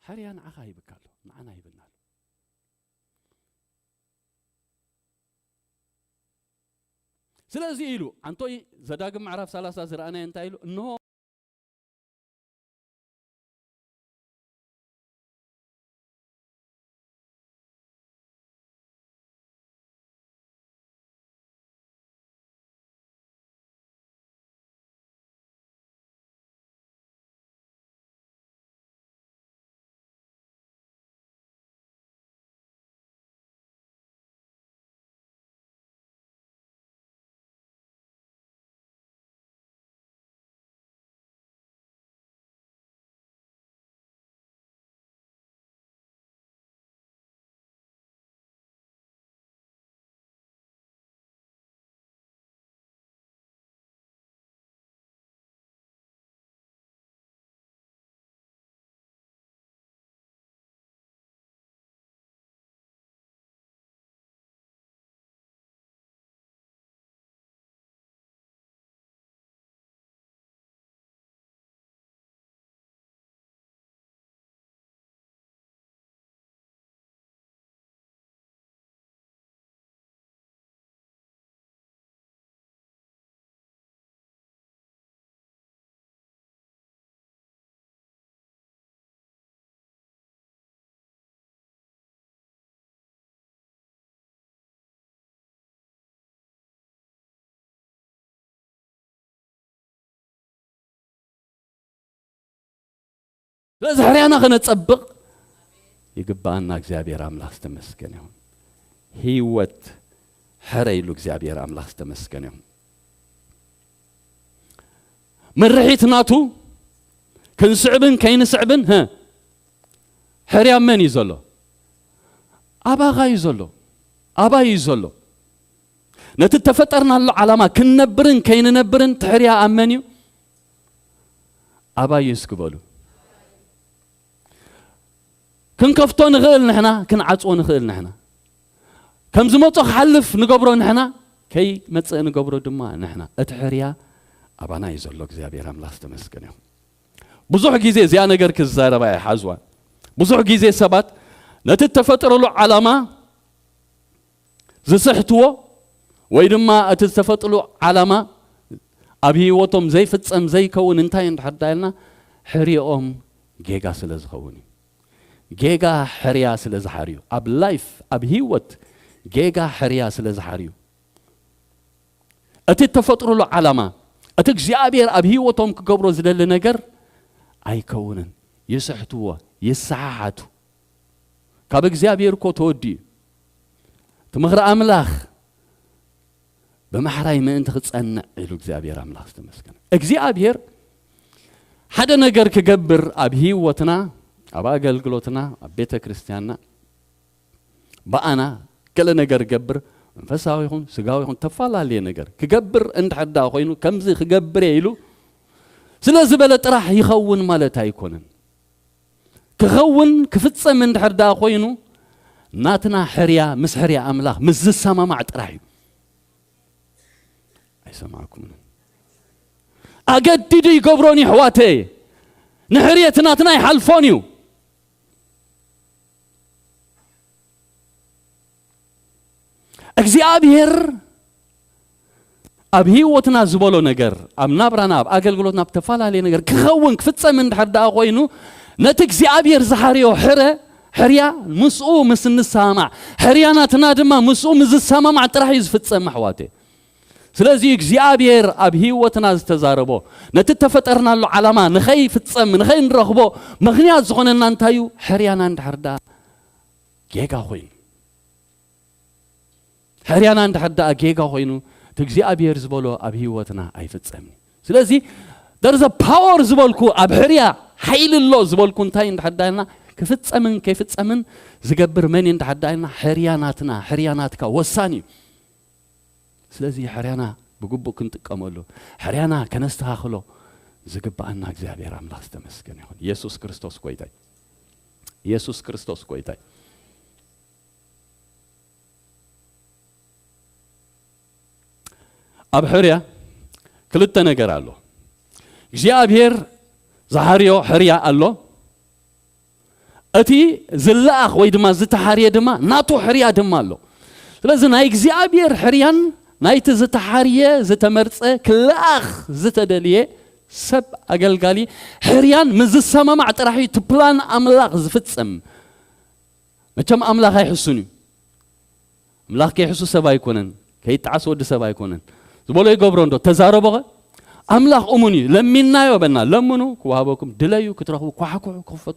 ሕርያ ንዓኻ ሂብካ ኣሎ፣ ንዓና ሂብና ኣሎ። ስለዚ ኢሉ ኣንቶይ ዘዳግም ምዕራፍ ሰላሳ ዝረኣናዮ እንታይ ኢሉ? እንሆ ስለዚ ሕርያና ከነጸብቕ ይግባኣና። እግዚኣብሔር ኣምላኽ ዝተመስገነ ይኹን። ህይወት ሕረ ኢሉ እግዚኣብሔር ኣምላኽ ዝተመስገነ ይኹን። ምርሒት ናቱ ክንስዕብን ከይንስዕብን፣ ህ፣ ሕርያ መን እዩ ዘሎ? ኣባኻ እዩ ዘሎ። ኣባይ እዩ ዘሎ። ነቲ እተፈጠርናሉ ዓላማ ክንነብርን ከይንነብርን ትሕርያ ኣብ መን እዩ? ኣባይ እዩ እስኪ በሉ። ክንከፍቶ ንኽእል ንሕና፣ ክንዓጽዎ ንኽእል ንሕና። ከም ዝመጾ ክሓልፍ ንገብሮ ንሕና፣ ከይመጽእ ንገብሮ ድማ ንሕና። እቲ ሕርያ ኣባና እዩ ዘሎ። እግዚኣብሔር ኣምላኽ ዝተመስገነ ይኹን። ብዙሕ ግዜ እዚኣ ነገር ክዛረባ እየ ሓዝዋ። ብዙሕ ግዜ ሰባት ነቲ እተፈጠረሉ ዓላማ ዝስሕትዎ ወይ ድማ እቲ ዝተፈጥሉ ዓላማ ኣብ ህይወቶም ዘይፍጸም ዘይከውን እንታይ እንድሕር ዳልና ሕርኦም ጌጋ ስለ ዝኸውን እዩ። ጌጋ ሕርያ ስለ ዝሓርዩ፣ ኣብ ላይፍ፣ ኣብ ህይወት ጌጋ ሕርያ ስለ ዝሓርዩ፣ እቲ እተፈጥሩሉ ዓላማ፣ እቲ እግዚኣብሔር ኣብ ህይወቶም ክገብሮ ዝደሊ ነገር ኣይከውንን። ይስሕትዎ፣ ይሰሓሓቱ። ካብ እግዚኣብሔር እኮ ተወዲኡ። እቲ ምኽሪ ኣምላኽ ብማሕራይ ምእንቲ ክጸንዕ ኢሉ እግዚኣብሔር ኣምላኽ ዝተመስገነ። እግዚኣብሔር ሓደ ነገር ክገብር ኣብ ህይወትና፣ ኣብ ኣገልግሎትና፣ ኣብ ቤተ ክርስቲያንና፣ ብኣና ገለ ነገር ገብር፣ መንፈሳዊ ይኹን ስጋዊ ይኹን ተፈላለየ ነገር ክገብር እንድሕር ደኣ ኮይኑ፣ ከምዚ ክገብር እየ ኢሉ ስለ ዝበለ ጥራሕ ይኸውን ማለት ኣይኮነን። ክኸውን ክፍጸም እንድሕር ደኣ ኮይኑ፣ ናትና ሕርያ ምስ ሕርያ ኣምላኽ ምስ ዝሰማማዕ ጥራሕ እዩ። ኣይሰማዕኩምን። ኣገዲዱ ይገብሮን እዩ፣ ኣሕዋተይ። ንሕርየት ናትና ይሓልፎን እዩ። እግዚኣብሔር ኣብ ህይወትና ዝበሎ ነገር፣ ኣብ ናብራና፣ ኣብ ኣገልግሎትና፣ ኣብ ተፈላለየ ነገር ክኸውን ክፍጸም እንድሕር ደኣ ኮይኑ፣ ነቲ እግዚኣብሔር ዝሓርዮ ሕረ፣ ሕርያ ምስኡ ምስ እንሰማማዕ፣ ሕርያ ናትና ድማ ምስኡ ምስ ዝሰማማዕ ጥራሕ እዩ ዝፍጸም፣ ኣሕዋተይ። ስለዚ እግዚኣብሔር ኣብ ህይወትና ዝተዛረቦ፣ ነቲ እተፈጠርናሉ ዓላማ ንኸይፍጸም፣ ንኸይንረኽቦ ምኽንያት ዝኾነና እንታይ እዩ? ሕርያና እንድሕር ደኣ ጌጋ ኮይኑ። ሕርያና እንድሕር ደኣ ጌጋ ኮይኑ፣ እቲ እግዚኣብሔር ዝበሎ ኣብ ህይወትና ኣይፍጸምን እዩ። ስለዚ፣ there is a power ዝበልኩ፣ ኣብ ሕርያ ሓይሊ ኣሎ ዝበልኩ እንታይ እንድሕር ደኣ ኢልና፣ ክፍጸምን ከይፍጸምን ዝገብር መን እዩ እንድሕር ደኣ ኢልና፣ ሕርያ ናትና፣ ሕርያ ናትካ ወሳኒ እዩ። ስለዚ ሕርያና ብግቡእ ክንጥቀመሉ፣ ሕርያና ከነስተኻኽሎ ዝግብኣና እግዚኣብሔር ኣምላኽ ዝተመስገነ ይኹን። ኢየሱስ ክርስቶስ ጎይታ እዩ። ኢየሱስ ክርስቶስ ጎይታ እዩ። ኣብ ሕርያ ክልተ ነገር ኣሎ። እግዚኣብሔር ዝሓርዮ ሕርያ ኣሎ። እቲ ዝለኣኽ ወይ ድማ ዝተሓርየ ድማ ናቱ ሕርያ ድማ ኣሎ። ስለዚ ናይ እግዚኣብሔር ሕርያን ናይቲ ዝተሓርየ፣ ዝተመርጸ፣ ክለኣኽ ዝተደልየ ሰብ ኣገልጋሊ ሕርያን ምስ ዝሰማማዕ ጥራሕ እዩ እቲ ፕላን ኣምላኽ ዝፍጸም። መቸም ኣምላኽ ኣይሕሱን እዩ። ኣምላኽ ከይሕሱ ሰብ ኣይኮነን፣ ከይጠዓስ ወዲ ሰብ ኣይኮነን። ዝበሎ ይገብሮ እንዶ፣ ተዛረቦኸ? ኣምላኽ እሙን እዩ። ለሚናዮ በና፣ ለምኑ ክወሃበኩም፣ ድለዩ ክትረኽቡ፣ ኳሕኩሑ ክኽፈቱ።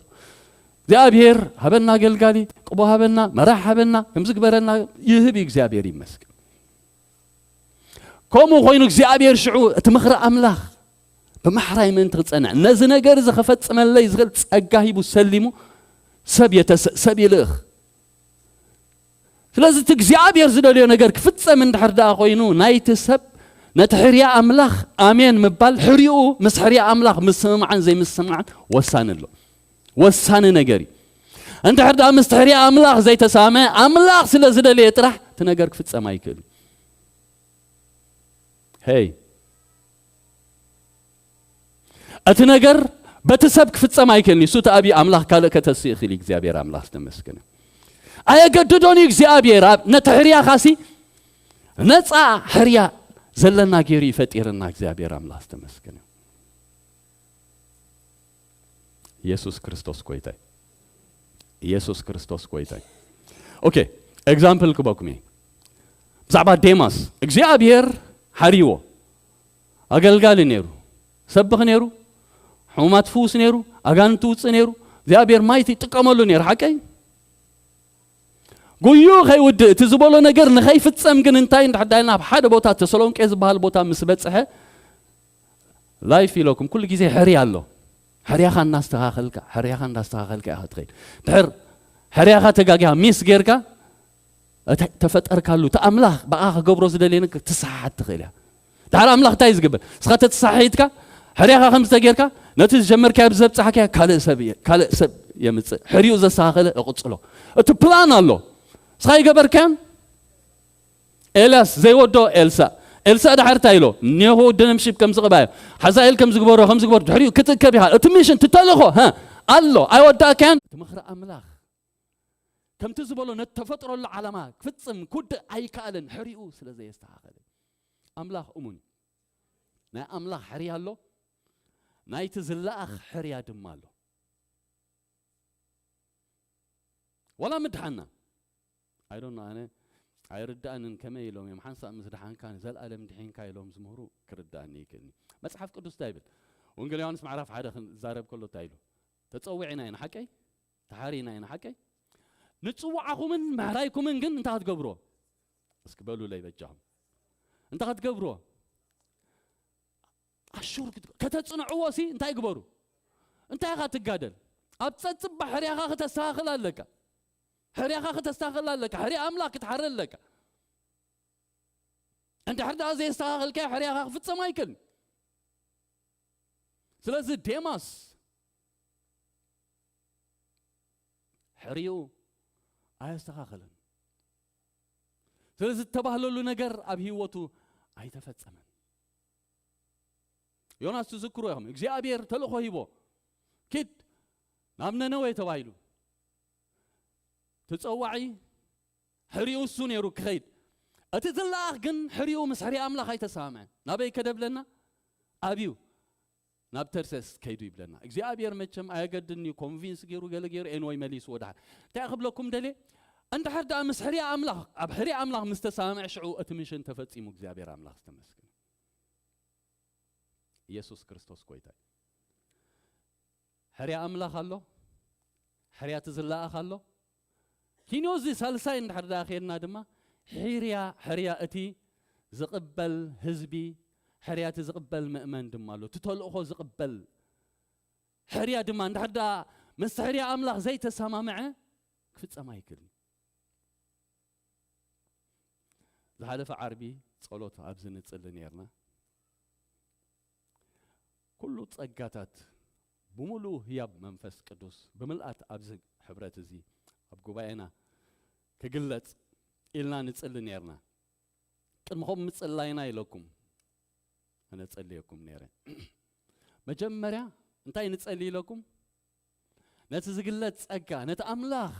እግዚኣብሔር ሃበና፣ ኣገልጋሊ ቅቦ ሃበና፣ መራሕ ሃበና፣ ከምዚ ግበረና፣ ይህብ እዩ። እግዚኣብሔር ይመስገን። ከምኡ ኮይኑ እግዚኣብሔር ሽዑ እቲ ምኽሪ ኣምላኽ ብማሕራይ ምእንቲ ክጸንዕ፣ ነዚ ነገር እዚ ኸፈጽመለይ ዝኽእል ጸጋ ሂቡ ሰሊሙ ሰብ የተሰ-፣ ሰብ ይልእኽ። ስለዚ እቲ እግዚኣብሔር ዝደልዮ ነገር ክፍጸም እንድሕር ደኣ ኮይኑ፣ ናይቲ ሰብ ነቲ ሕርያ ኣምላኽ ኣሜን ምባል፣ ሕርኡ ምስ ሕርያ ኣምላኽ ምስምማዕን ዘይምስምማዕን ወሳኒ ኣሎ። ወሳኒ ነገር እዩ። እንድሕር ደኣ ምስቲ ሕርያ ኣምላኽ ዘይተሳመ፣ ኣምላኽ ስለ ዝደለየ ጥራሕ እቲ ነገር ክፍጸም ኣይክእልን። ሄይ፣ እቲ ነገር በቲ ሰብ ክፍጸም ኣይክእልን እዩ። እሱ እቲ ኣብዩ ኣምላኽ ካልእ ከተስእ ይኽእል እዩ። እግዚኣብሔር ኣምላኽ ዝተመስገነ። ኣየገድዶን እዩ እግዚኣብሔር። ኣብ ነቲ ሕርያኻሲ ነጻ ሕርያ ዘለና ገይሩ እዩ ፈጢርና። እግዚኣብሔር ኣምላኽ ዝተመስገነ። ኢየሱስ ክርስቶስ ጎይታይ። ኢየሱስ ክርስቶስ ጎይታይ። ኦኬ፣ ኤግዛምፕል ክበኩም እየ። ብዛዕባ ዴማስ እግዚኣብሔር ሓርይዎ። ኣገልጋሊ ነይሩ፣ ሰብኽ ነይሩ፣ ሕሙማት ፍውስ ነይሩ፣ ኣጋንንቲ ውፅእ ነይሩ። እግዚኣብሔር ማይቲ ይጥቀመሉ ነይሩ። ሓቀይ ጉዩ ከይውድእ እቲ ዝበሎ ነገር ንኸይፍጸም ግን እንታይ እንድሕር ዳይልና ኣብ ሓደ ቦታ ተሰሎንቄ ዝበሃል ቦታ ምስ በጽሐ ላይፍ ኢለኩም ኩሉ ግዜ ሕርያ ኣሎ። ሕርያኻ እናስተኻኸልካ ሕርያኻ እናስተኻኸልካ ኢኻ ትኸይድ። ድሕር ሕርያኻ ተጋጊኻ ሚስ ጌርካ እቲ ተፈጠርካሉ እቲ ኣምላኽ ብኣ ክገብሮ ዝደልየ ነገር ትሰሓሓት ትኽእል እያ። ድሓር ኣምላኽ እንታይ እዩ ዝገብር? ንስኻ ተተሳሒትካ ሕርያኻ ከም ዝተጌርካ ነቲ ዝጀመርካዮ ብዘብጻሕካዮ ካልእ ሰብ እየ- ካልእ ሰብ የምጽእ። ሕርዩ ዘስተኻኸለ እቕጽሎ። እቲ ፕላን ኣሎ። ንስኻ ይገበርካዮን ኤልያስ ዘይወዶ ኤልሳ ኤልሳ ድሓር እንታይ ኢሎ? ኔሆ ደነምሽብ ከም ዝቕባዮ ሓዛኤል ከም ዝግበሮ ከም ዝግበሩ ድሕሪኡ ክትእከብ ኢኻ። እቲ ሚሽን ትተልኾ ኣሎ ኣይወዳእካዮን። እቲ ምኽሪ ኣምላኽ ከምቲ ዝበሎ ነቲ ተፈጥሮሉ ዓላማ ክፍጽም ክውድእ ኣይከኣልን። ሕሪኡ ስለ ዘየስተኻኸለ ኣምላኽ እሙን እዩ። ናይ ኣምላኽ ሕርያ ኣሎ፣ ናይቲ ዝለኣኽ ሕርያ ድማ ኣሎ። ወላ ምድሓና ኣይዶኖ ኣነ ኣይርዳእንን። ከመይ ኢሎም እዮም ሓንሳእ ምስ ደሓንካ ንዘለኣለም ድሒንካ ኢሎም ዝምህሩ ክርዳእኒ ይክእልኒ። መጽሓፍ ቅዱስ እንታይ ይብል? ወንጌል ዮሃንስ ምዕራፍ ሓደ ክዛረብ ከሎ እንታይ ኢሉ? ተጸዊዕና ኢና ሓቀይ፣ ተሓሪና ኢና ሓቀይ። ንጽውዓኹምን ምሕራይኩምን ግን እንታይ ክትገብርዎ? እስኪ በሉለይ በጃኹም። እንታይ ክትገብርዎ? ኣሹር ክትገ- ከተጽንዕዎ ሲ እንታይ ግበሩ? እንታይ ኢኻ ትጋደል? ኣብ ጸጽባ ሕርያኻ ክተስተኻኽል ኣለካ። ሕርያኻ ክተስተኻኽል ኣለካ። ሕርያ ኣምላኽ ክትሓሪ ኣለካ። እንድሕር ደኣ ዘየስተኻኸልካዮ ሕርያኻ ክፍጸም ኣይክእልን። ስለዚ ዴማስ ሕርዩ ኣየስተኻኸለን። ስለዚ ዝተባህለሉ ነገር ኣብ ህይወቱ ኣይተፈጸመን። ዮናስ ትዝክሩ ኢኹም፣ እግዚኣብሔር ተልእኾ ሂቦ፣ ኪድ ናብ ነነዌ ተባሂሉ። ተጸዋዒ ሕሪኡ እሱ ነይሩ ክኸይድ። እቲ ዝለኣኽ ግን ሕሪኡ ምስ ሕርያ ኣምላኽ ኣይተሰማምዐን። ናበይ ከደ ብለና? ኣብዩ ናብ ተርሰስ ከይዱ ይብለና። እግዚኣብሔር መቸም ኣየገድን እዩ፣ ኮንቪንስ ገይሩ ገለ ገይሩ ኤንወይ መሊስዎ። ደሓር እንታይ ክብለኩም ደልየ? እንድሕር ደኣ ምስ ሕርያ ኣምላኽ ኣብ ሕርያ ኣምላኽ ምስ ተሰማምዐ ሽዑ እቲ ሚሽን ተፈጺሙ። እግዚኣብሔር ኣምላኽ ዝተመስገነ። ኢየሱስ ክርስቶስ ጎይታ እዩ። ሕርያ ኣምላኽ ኣሎ፣ ሕርያ እቲ ዝለኣኽ ኣሎ። ኪንዮ እዚ ሳልሳይ እንድሕር ደኣ ኸድና ድማ ሕርያ ሕርያ እቲ ዝቕበል ህዝቢ፣ ሕርያ እቲ ዝቕበል ምእመን ድማ ኣሎ። እቲ ተልእኾ ዝቕበል ሕርያ ድማ እንድሕር ደኣ ምስ ሕርያ ኣምላኽ ዘይተሰማምዐ ክፍጸም ኣይክእልን። ዝሓለፈ ዓርቢ ጸሎት ኣብዚ ንጽሊ ነርና። ኩሉ ጸጋታት ብምሉኡ ህያብ መንፈስ ቅዱስ ብምልኣት ኣብዚ ሕብረት እዚ ኣብ ጉባኤና ክግለጽ ኢልና ንጽሊ ነርና። ቅድሚ ከምኡ ምጽላይና ኢለኩም ኣነ ጸልየኩም ነይረ። መጀመርያ እንታይ ንጸሊ ኢለኩም? ነቲ ዝግለጽ ጸጋ፣ ነቲ ኣምላኽ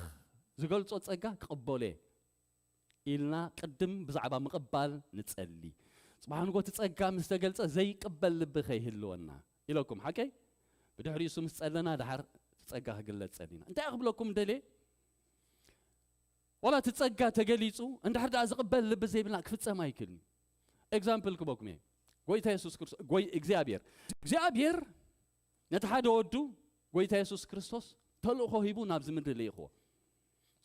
ዝገልጾ ጸጋ ክቕበሎ እየ ኢልና ቅድም ብዛዕባ ምቕባል ንጸሊ። ጽባሕ ንጎ እቲ ጸጋ ምስ ተገልጸ ዘይቅበል ልቢ ከይህልወና ኢለኩም። ሓቀይ? ብድሕሪኡ እሱ ምስ ጸለና ደሓር እቲ ጸጋ ክግለጽ ጸሊና። እንታይ ክብለኩም ደልየ? ዋላ እቲ ጸጋ ተገሊጹ እንድሕር ደኣ ዝቕበል ልቢ ዘይብልና ክፍጸም ኣይክእልን። ኤግዛምፕል ክበኩም እየ። ጎይታ የሱስ ክርስቶስ፣ ጎይ እግዚኣብሔር፣ እግዚኣብሔር ነቲ ሓደ ወዱ ጎይታ የሱስ ክርስቶስ ተልእኾ ሂቡ ናብዚ ምድሪ ልኢኽዎ።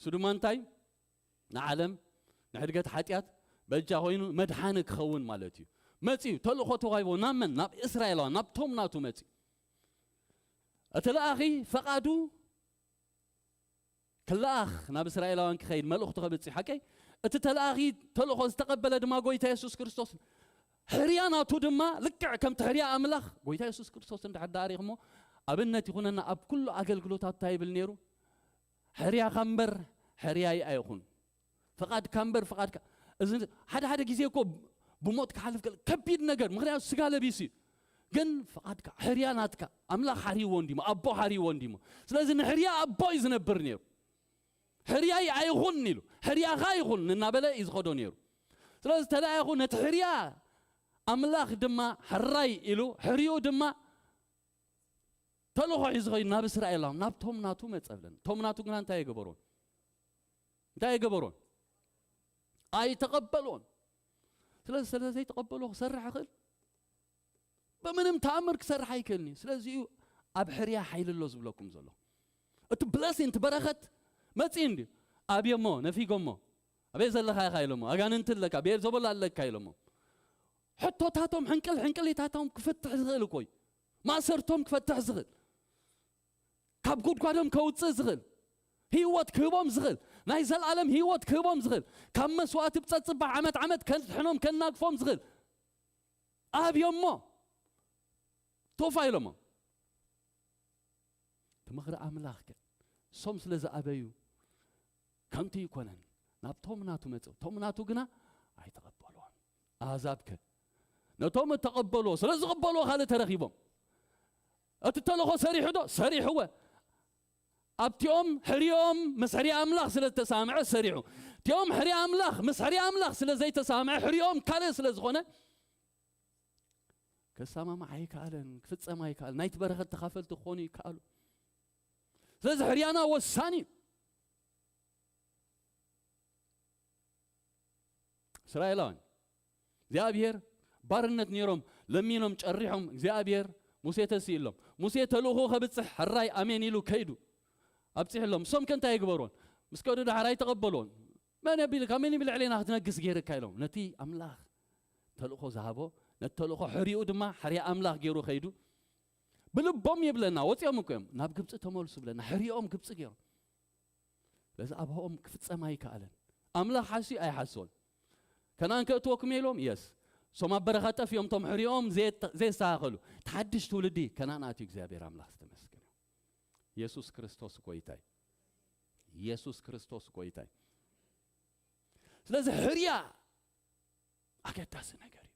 እሱ ድማ እንታይ? ንዓለም ንሕድገት ሓጢኣት በጃ ኮይኑ መድሓኒ ክኸውን ማለት እዩ። መጺኡ ተልእኾ ተዋሂቦ ናብ መን? ናብ እስራኤላውያን፣ ናብቶም ናቱ መጺኡ። እቲ ለኣኺ ፈቓዱ ክለኣኽ ናብ እስራኤላውያን ክኸይድ መልእኽቱ ከብጽሕ ሓቀይ። እቲ ተለኣኺ ተልእኾ ዝተቐበለ ድማ ጎይታ የሱስ ክርስቶስ ሕርያ ናቱ ድማ ልክዕ ከምቲ ሕርያ ኣምላኽ ጎይታ የሱስ ክርስቶስ እንድሕር ደኣ ሪእኽሞ ኣብነት ይኹነና። ኣብ ኩሉ ኣገልግሎታት እንታይ ይብል ነይሩ? ሕርያኻ እምበር ሕርያይ ኣይኹን፣ ፍቓድካ እምበር ፍቓድካ። እዚ ሓደ ሓደ ግዜ እኮ ብሞት ክሓልፍ ከሎ ከቢድ ነገር፣ ምኽንያቱ ስጋ ለቢሱ እዩ። ግን ፍቓድካ፣ ሕርያ ናትካ፣ ኣምላኽ ሓርይዎ እንዲሞ፣ ኣቦ ሓርይዎ እንዲሞ። ስለዚ ንሕርያ ኣቦ እዩ ዝነብር ነይሩ። ሕርያይ ኣይኹን ኢሉ፣ ሕርያኻ ይኹን እናበለ እዩ ዝኸዶ ነይሩ። ስለዚ ተለኣይኹ ነቲ ሕርያ ኣምላኽ ድማ ሕራይ ኢሉ፣ ሕርዩ ድማ ተልእኾ ሒዙ ኸይዱ ናብ እስራኤላውያን፣ ናብቶም ናቱ መጸ ብለና። እቶም ናቱ ግና እንታይ ኣይገበሩን? እንታይ ኣይገበሩን? ኣይተቐበልዎን። ስለዚ ስለ ዘይተቐበልዎ ክሰርሕ ይኽእል? ብምንም ተኣምር ክሰርሕ ኣይክእልን እዩ። ስለዚ እዩ ኣብ ሕርያ ሓይሊ ኣሎ ዝብለኩም ዘሎ። እቲ ብለሲን፣ እቲ በረኸት መጺኡ እንድዩ። ኣብዮሞ፣ ነፊጎሞ። ኣበይ ዘለኻ ኢኻ ኢሎሞ። ኣጋንንቲ ኣለካ፣ ቤልዘቦል ኣለካ ኢሎሞ። ሕቶታቶም፣ ሕንቅል ሕንቅሊታቶም ክፍትሕ ዝኽእል እኮ እዩ። ማእሰርቶም ክፈትሕ ዝኽእል። ካብ ጉድጓዶም ከውጽእ ዝኽእል። ህይወት ክህቦም ዝኽእል። ናይ ዘለኣለም ህይወት ክህቦም ዝኽእል። ካብ መስዋእቲ ብጸጽባሕ ዓመት ዓመት ከድሕኖም ከናግፎም ዝኽእል። ኣብዮሞ። ቶፋ ኢሎሞ። እቲ ምኽሪ ኣምላኽ ግን እሶም ስለ ዝኣበዩ ከንቱ ይኮነን። ናብቶም ናቱ መጽኡ። እቶም ናቱ ግና ኣይተቐበልዎን። ኣህዛብ ከ ነቶም እተቐበልዎ ስለ ዝቐበልዎ ካልእ ተረኺቦም። እቲ ተልእኾ ሰሪሑ ዶ? ሰሪሕወ። ኣብቲኦም ሕሪኦም ምስ ሕርያ ኣምላኽ ስለ ዝተሳምዐ ሰሪሑ። እቲኦም ሕርያ ኣምላኽ ምስ ሕርያ ኣምላኽ ስለ ዘይተሳምዐ ሕሪኦም ካልእ ስለ ዝኾነ ከሰማምዕ ኣይከኣለን፣ ክፍጸም ኣይከኣለን። ናይቲ በረኸት ተኻፈልቲ ክኾኑ ይከኣሉ። ስለዚ ሕርያና ወሳኒ እዩ። እስራኤላውያን እግዚኣብሔር ባርነት ነይሮም፣ ለሚኖም፣ ጨሪሖም፣ እግዚኣብሔር ሙሴ ተስኢሎም። ሙሴ ተልእኾ ከብጽሕ ሕራይ ኣሜን ኢሉ ከይዱ ኣብጺሕሎም። እሶም ከ እንታይ ይግበርዎን? ምስ ከዱ ዳሕራይ ተቐበልዎን። መን ኣቢልካ፣ መን እዩ ብልዕሌና ክትነግስ ገይርካ ኢሎም። ነቲ ኣምላኽ ተልእኾ ዝሃቦ፣ ነቲ ተልእኾ ሕሪኡ ድማ ሕርያ ኣምላኽ ገይሩ ከይዱ። ብልቦም ይብለና፣ ወጺኦም እኮ እዮም። ናብ ግብጺ ተመልሱ ብለና፣ ሕሪኦም ግብጺ ገይሮም። ስለዚ ኣብኦም ክፍጸም ኣይከኣለን። ኣምላኽ ሓስዩ ኣይሓስቦን። ከነኣን ከእትወኩም ኢሎም፣ የስ። እሶም ኣብ በረኻ ጠፊኦም፣ እቶም ሕሪኦም ዘየተ-፣ ዘየስተኻኸሉ። እቲ ሓድሽ ትውልዲ ከነኣን ኣትዩ፣ እግዚኣብሔር ኣምላኽ ዝተመስገነ። የሱስ ክርስቶስ ጎይታ እዩ። የሱስ ክርስቶስ ጎይታ እዩ። ስለዚ ሕርያ ኣገዳሲ ነገር እዩ።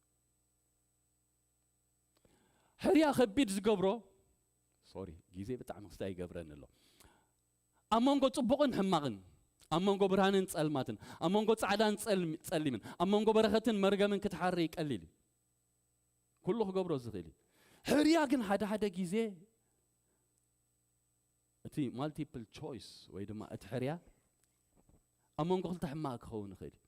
ሕርያ ከቢድ ዝገብሮ፣ ሶሪ፣ ግዜ ብጣዕሚ ክስታይ ይገብረኒ ኣሎ። ኣብ መንጎ ጽቡቕን ሕማቕን፣ ኣብ መንጎ ብርሃንን ጸልማትን፣ ኣብ መንጎ ጻዕዳን ጸልሚ-፣ ጸሊምን፣ ኣብ መንጎ በረኸትን መርገምን ክትሓሪ ቀሊል እዩ። ኩሉ ክገብሮ ዝኽእል እዩ። ሕርያ ግን ሓደ ሓደ ግዜ እቲ ማልቲፕል ቾይስ ወይ ድማ እቲ ሕርያ ኣብ መንጎ ክልተ ሕማቕ ክኸውን ይኽእል እዩ።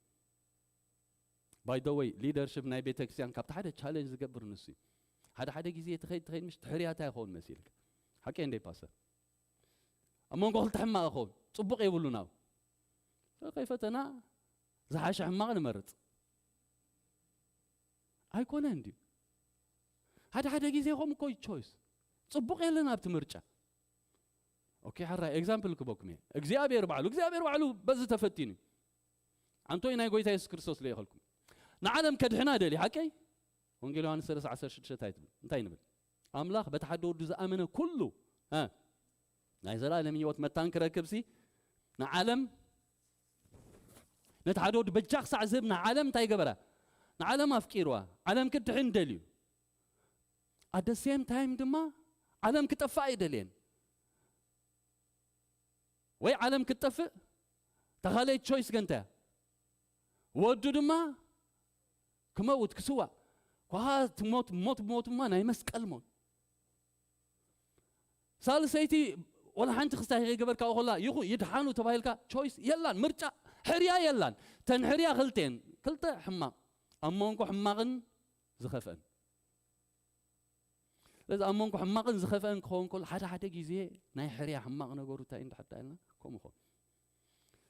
ባይ ደ ወይ፣ ሊደርሽፕ ናይ ቤተክርስትያን ካብቲ ሓደ ቻሌንጅ ዝገብር ንሱ እዩ። ሓደ ሓደ ግዜ ትኸይድ ትኸይድ ምሽ ትሕርያ እንታይ ይኸውን መሲልካ? ሓቀይ እንደ ፓስተር? ኣብ መንጎ ክልተ ሕማቕ ይኸውን፣ ጽቡቕ የብሉን። ኣብ ከይፈተና ዝሓሸ ሕማቕ ንመርጽ። ኣይኮነን ድዩ? ሓደ ሓደ ግዜ ከምኡ እኮ እዩ ቾይስ። ጽቡቕ የለን ኣብቲ ምርጫ። ኦኬ፣ ሕራይ ኤግዛምፕል ክበኩም እየ። እግዚኣብሔር ባዕሉ፣ እግዚኣብሔር ባዕሉ በዚ ተፈቲኑ እዩ። ኣንቶይ ናይ ጎይታ የሱስ ክርስቶስ ልኢኸልኩም። ንዓለም ከድሕና ደልዩ፣ ሓቀይ? ወንጌል ዮሃንስ ሰለስተ ዓሰርተ ሽዱሽተ እንታይ ትብል? እንታይ ንብል? ኣምላኽ በቲ ሓደ ወዱ ዝኣመነ ኩሉ፣ እ፣ ናይ ዘላለም ህይወት መታን ክረክብሲ ንዓለም፣ ነቲ ሓደ ወዱ በጃ ክሳዕ ዝህብ ንዓለም እንታይ ገበራ? ንዓለም ኣፍቂርዋ። ዓለም ክድሕን ደልዩ። ኣት ደ ሴም ታይም ድማ ዓለም ክጠፍእ ኣይደልየን። ወይ ዓለም ክትጠፍእ፣ እታ ካልኣይቲ ቾይስ ገ እንታይ እያ? ወዱ ድማ ክመውት፣ ክስዋእ። ኳ እቲ ሞት፣ ሞት፣ ሞት ድማ ናይ መስቀል ሞት። ሳልሰይቲ ወላ ሓንቲ ክስታይ ከይገበርካ ከላ ይኹ-፣ ይድሓኑ ተባሂልካ ቾይስ የላን፣ ምርጫ፣ ሕርያ የላን። ተን ሕርያ ክልቴን፣ ክልተ ሕማቕ፣ ኣብ መንጎ ሕማቕን ዝኸፍአን። ስለዚ ኣብ መንጎ ሕማቕን ዝኸፍአን ክኸውን ከሎ፣ ሓደ ሓደ ግዜ ናይ ሕርያ ሕማቕ ነገሩ እንታይ እንድሕር ኢልና፣ ከምኡ ይኸውን።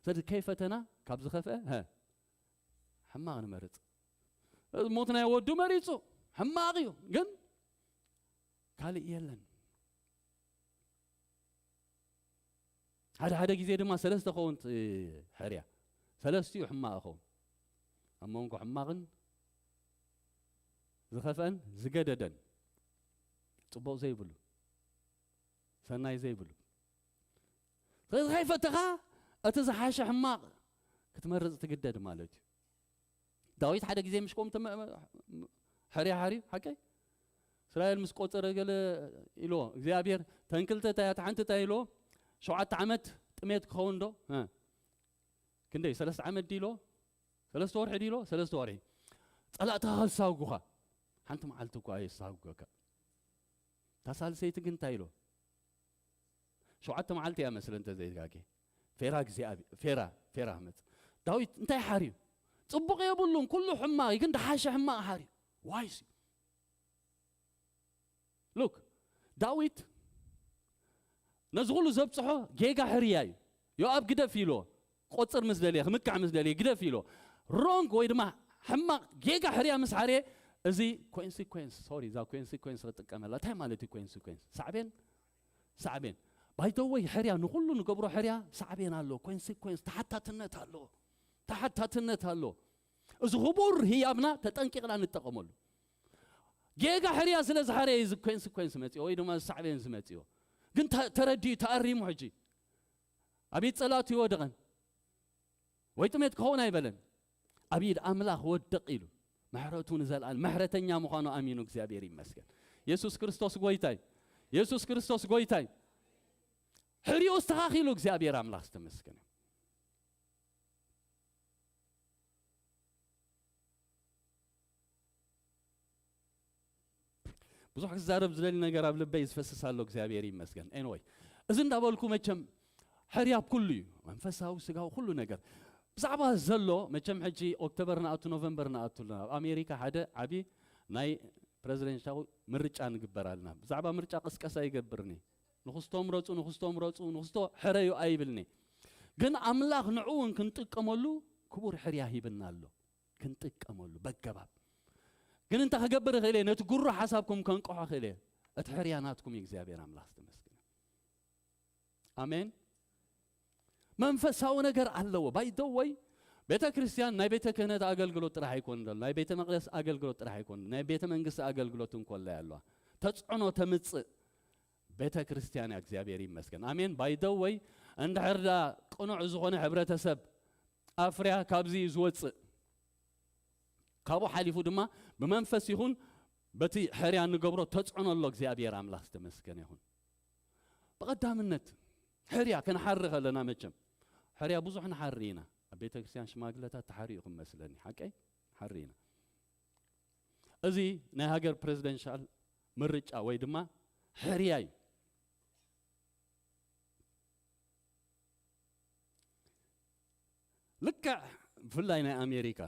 ስለዚ ከይፈተና ካብ ዝኸፍአ፣ ሀ፣ ሕማቕ ንመርጽ። ስለዚ ሞት ናይ ወዱ መሪጹ፣ ሕማቕ እዩ፣ ግን ካልእ የለን። ሓደ ሓደ ግዜ ድማ ሰለስተ ኸውን ት-፣ ሕርያ። ሰለስቲኡ ሕማቕ ኸውን። ኣብ መንጎ ሕማቕን ዝኸፍአን ዝገደደን፣ ጽቡቕ ዘይብሉ፣ ሰናይ ዘይብሉ። ስለዚ ከይፈተኻ እቲ ዝሓሸ ሕማቕ ክትመርጽ ትግደድ ማለት እዩ። ዳዊት ሓደ ግዜ ምሽ ከምኡ ተመ-፣ ሕርያ ሓርዩ፣ ሓቀይ? እስራኤል ምስ ቆጸረ ገለ ኢልዎ፣ እግዚኣብሔር፣ "ተን ክልተ እንታይ እያ፣ እታ ሓንቲ እንታይ?" ኢልዎ፣ "ሸውዓተ ዓመት ጥሜት ክኸውን ዶ?" እ። ክንደይ? ሰለስተ ዓመት ድዩ ኢልዎ? ሰለስተ ወርሒ ድዩ ኢልዎ? ሰለስተ ወርሒ። ጸላእትኻ ከሳጉኻ። ሓንቲ መዓልቲ እኳ ኣየሳጉገካ። እታ ሳልሰይቲ ግን እንታይ ኢልዎ? ሸውዓተ መዓልቲ እያ መስለ እንተ ዘይጋጌ። ፌራ እግዚኣብሔር፣ ፌራ፣ ፌራ መጽ-፣ ዳዊት እንታይ ሓርዩ? ጽቡቕ የብሉን፣ ኩሉ ሕማቕ እዩ፣ ግን ደሓሸ ሕማቕ ሓርዩ። ዋይስ እዩ። ሉክ፣ ዳዊት ነዚ ኩሉ ዘብፅሖ ጌጋ ሕርያ እዩ። ዮኣብ ግደፍ ኢሎ፣ ቆፅር ምስ ደልየ፣ ክምካዕ ምስ ደልየ ግደፍ ኢሎ። ሮንግ ወይ ድማ ሕማቕ ጌጋ ሕርያ ምስ ሓርየ፣ እዚ ኮንሲኮንስ፣ ሶሪ፣ እዛ ኮንሲኮንስ ክጥቀመላ። እንታይ ማለት እዩ ኮንሲኮንስ? ሳዕቤን፣ ሳዕቤን። ባይተወይ ሕርያ፣ ንኹሉ ንገብሮ ሕርያ ሳዕቤን ኣሎ፣ ኮንሲኮንስ፣ ተሓታትነት ኣሎ፣ ተሓታትነት ኣሎ። እዚ ክቡር ህያብና ተጠንቂቕና ንጠቐመሉ። ጌጋ ሕርያ ስለ ዝሓረየ እዚ ኮንሲኮንስ መፅዮ ወይ ድማ ሳዕቤን ዝመፅዮ። ግን ተ-፣ ተረዲኡ ተኣሪሙ ሕጂ ኣብ ኢድ ጸላእቱ ይወደቐን ወይ ጥሜት ክኸውን ኣይበለን። ኣብ ኢድ ኣምላኽ ወደቕ ኢሉ ምሕረቱ ንዘለኣለም ምሕረተኛ ምዃኑ ኣሚኑ እግዚኣብሔር ይመስገን። የሱስ ክርስቶስ ጎይታይ፣ የሱስ ክርስቶስ ጎይታይ። ሕሪኡ ኣስተኻኺሉ እግዚኣብሔር ኣምላኽ ዝተመስገነ። ብዙሕ ክዛረብ ዝደሊ ነገር ኣብ ልበይ ዝፈስስ ኣሎ፣ እግዚኣብሔር ይመስገን። ኤንወይ፣ እዚ እንዳበልኩ መቸም ሕርያ ኣብ ኩሉ እዩ፣ መንፈሳዊ፣ ስጋዊ፣ ኩሉ ነገር። ብዛዕባ ዘሎ መቸም ሕጂ ኦክቶበር ንኣቱ፣ ኖቨምበር ንኣቱ ኣለና። ኣብ ኣሜሪካ ሓደ ዓቢ ናይ ፕረዚደንሻዊ ምርጫ ንግበር ኣለና። ብዛዕባ ምርጫ ቅስቀሳ ይገብርኒ። ንኽስቶ ምረጹ፣ ንኽስቶ ምረጹ፣ ንኽስቶ ሕረዩ ኣይብልኒ። ግን ኣምላኽ ንዕኡ እውን ክንጥቀመሉ ክቡር ሕርያ ሂብና ኣሎ። ክንጥቀመሉ በገባብ። ግን እንታይ ክገብር እኽእል እየ? ነቲ ጉሩ ሓሳብኩም ከንቅሖ እኽእል እየ። እቲ ሕርያ ናትኩም እዩ፣ እግዚኣብሔር ኣምላኽ ዝተመስገነ። ኣሜን። መንፈሳዊ ነገር ኣለዎ። ባይ ዘ ወይ፣ ቤተ ክርስቲያን ናይ ቤተ ክህነት ኣገልግሎት ጥራሕ ኣይኮን ዘሎ፣ ናይ ቤተ መቕደስ ኣገልግሎት ጥራሕ ኣይኮን፣ ናይ ቤተ መንግስቲ ኣገልግሎት እንኮላ ኣለዋ። ተጽዕኖ ተምጽእ ቤተ ክርስቲያን እያ። እግዚኣብሔር ይመስገን። ኣሜን። ባይ ዘ ወይ፣ እንድሕር ዳ ቅኑዕ ዝኾነ ሕብረተሰብ ኣፍርያ፣ ካብዚ እዩ ዝወጽእ። ካብኡ ሓሊፉ ድማ ብመንፈስ ይኹን በቲ ሕርያ እንገብሮ ተጽዕኖ ኣሎ። እግዚኣብሔር ኣምላኽ ዝተመስገነ ይኹን። ብቐዳምነት ሕርያ ክንሓሪ ከለና፣ መቸም ሕርያ ብዙሕ ንሓሪ ኢና። ኣብ ቤተ ክርስቲያን ሽማግለታት ተሓሪኡ ክመስለኒ፣ ሓቀይ? ንሓሪ ኢና። እዚ ናይ ሃገር ፕሬዚደንሻል ምርጫ ወይ ድማ ሕርያ እዩ። ልክዕ ብፍላይ ናይ ኣሜሪካ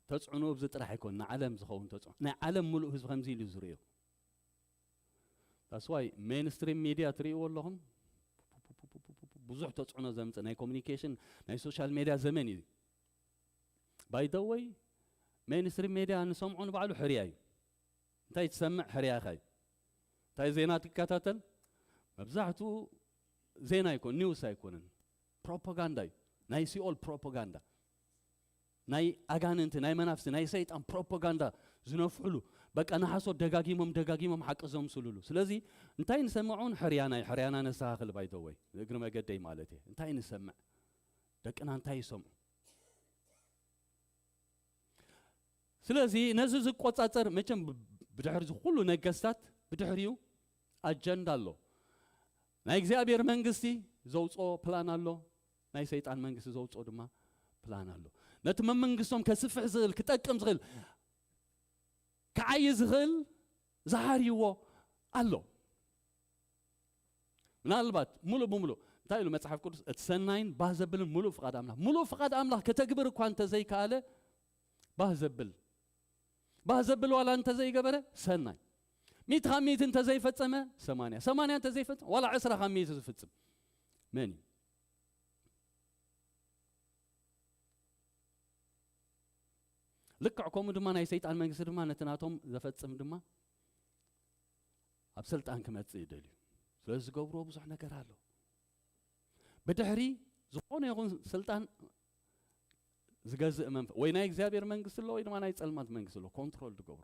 ተጽዕኖ ኣብዚ ጥራሕ ኣይኮን፣ ንዓለም ዝኸውን ተጽዕኖ፣ ናይ ዓለም ምሉእ ህዝቢ ከምዚ ኢሉ ዝርእዮ። That's why ሜንስትሪም ሚድያ ትርእይዎ ኣለኹም፣ ብዙሕ ተጽዕኖ ዘምጽእ ናይ ኮሚኒኬሽን፣ ናይ ሶሻል ሜድያ ዘመን እዩ። ባይ ዘ ወይ፣ ሜንስትሪም ሜድያ ንሰምዖ ንባዕሉ ሕርያ እዩ። እንታይ ትሰምዕ? ሕርያኻ እዩ። እንታይ ዜና ትከታተል? መብዛሕትኡ ዜና ኣይኮን፣ ኒውስ ኣይኮነን፣ ፕሮፓጋንዳ እዩ። ናይ ሲኦል ፕሮፓጋንዳ፣ ናይ ኣጋንንቲ፣ ናይ መናፍስቲ፣ ናይ ሰይጣን ፕሮፓጋንዳ ዝነፍሕሉ፣ በቃ ንሓሶት ደጋጊሞም ደጋጊሞም ሓቂ ዘምስሉሉ። ስለዚ እንታይ ንሰምዖን? ሕርያና እዩ፣ ሕርያና ነስተኻኽል። ባይ ዘ ወይ፣ እግሪ መገደይ ማለት እየ። እንታይ ንሰምዕ? ደቅና እንታይ ይሰምዑ? ስለዚ ነዚ ዝቆጻጸር፣ መቸም ብ-፣ ብድሕሪ እዚ ኩሉ ነገስታት ብድሕሪኡ ኣጀንዳ ኣሎ። ናይ እግዚኣብሔር መንግስቲ ዘውፅኦ ፕላን ኣሎ፣ ናይ ሰይጣን መንግስቲ ዘውፅኦ ድማ ፕላን ኣሎ። ነቲ መመንግስቶም ከስፍሕ ዝኽእል፣ ክጠቅም ዝኽእል፣ ክዓዪ ዝኽእል ዝሃርይዎ ኣሎ። ምናልባት ሙሉእ ብሙሉእ እንታይ ኢሉ መጽሓፍ ቅዱስ? እቲ ሰናይን ባህ ዘብልን ሙሉእ ፍቓድ ኣምላኽ። ሙሉእ ፍቓድ ኣምላኽ ከተግብር እኳ እንተዘይከኣለ፣ ባህ ዘብል፣ ባህ ዘብል ዋላ እንተዘይገበረ ሰናይ። ሚእቲ ካብ ሚእቲ እንተዘይፈጸመ ሰማንያ፣ ሰማንያ እንተዘይፈጸመ ዋላ ዕስራ ካብ ሚእቲ ዝፍጽም መን እዩ? ልክዕ ከምኡ ድማ ናይ ሰይጣን መንግስቲ ድማ ነቲ ናቶም ዘፈጽም ድማ ኣብ ስልጣን ክመጽእ ይደልዩ። ስለዚ ዝገብርዎ ብዙሕ ነገር ኣሎ። ብድሕሪ ዝኾነ ይኹን ስልጣን ዝገዝእ መንፈስ፣ ወይ ናይ እግዚኣብሔር መንግስቲ ኣሎ፣ ወይ ድማ ናይ ጸልማት መንግስቲ ኣሎ፣ ኮንትሮል ዝገብሮ።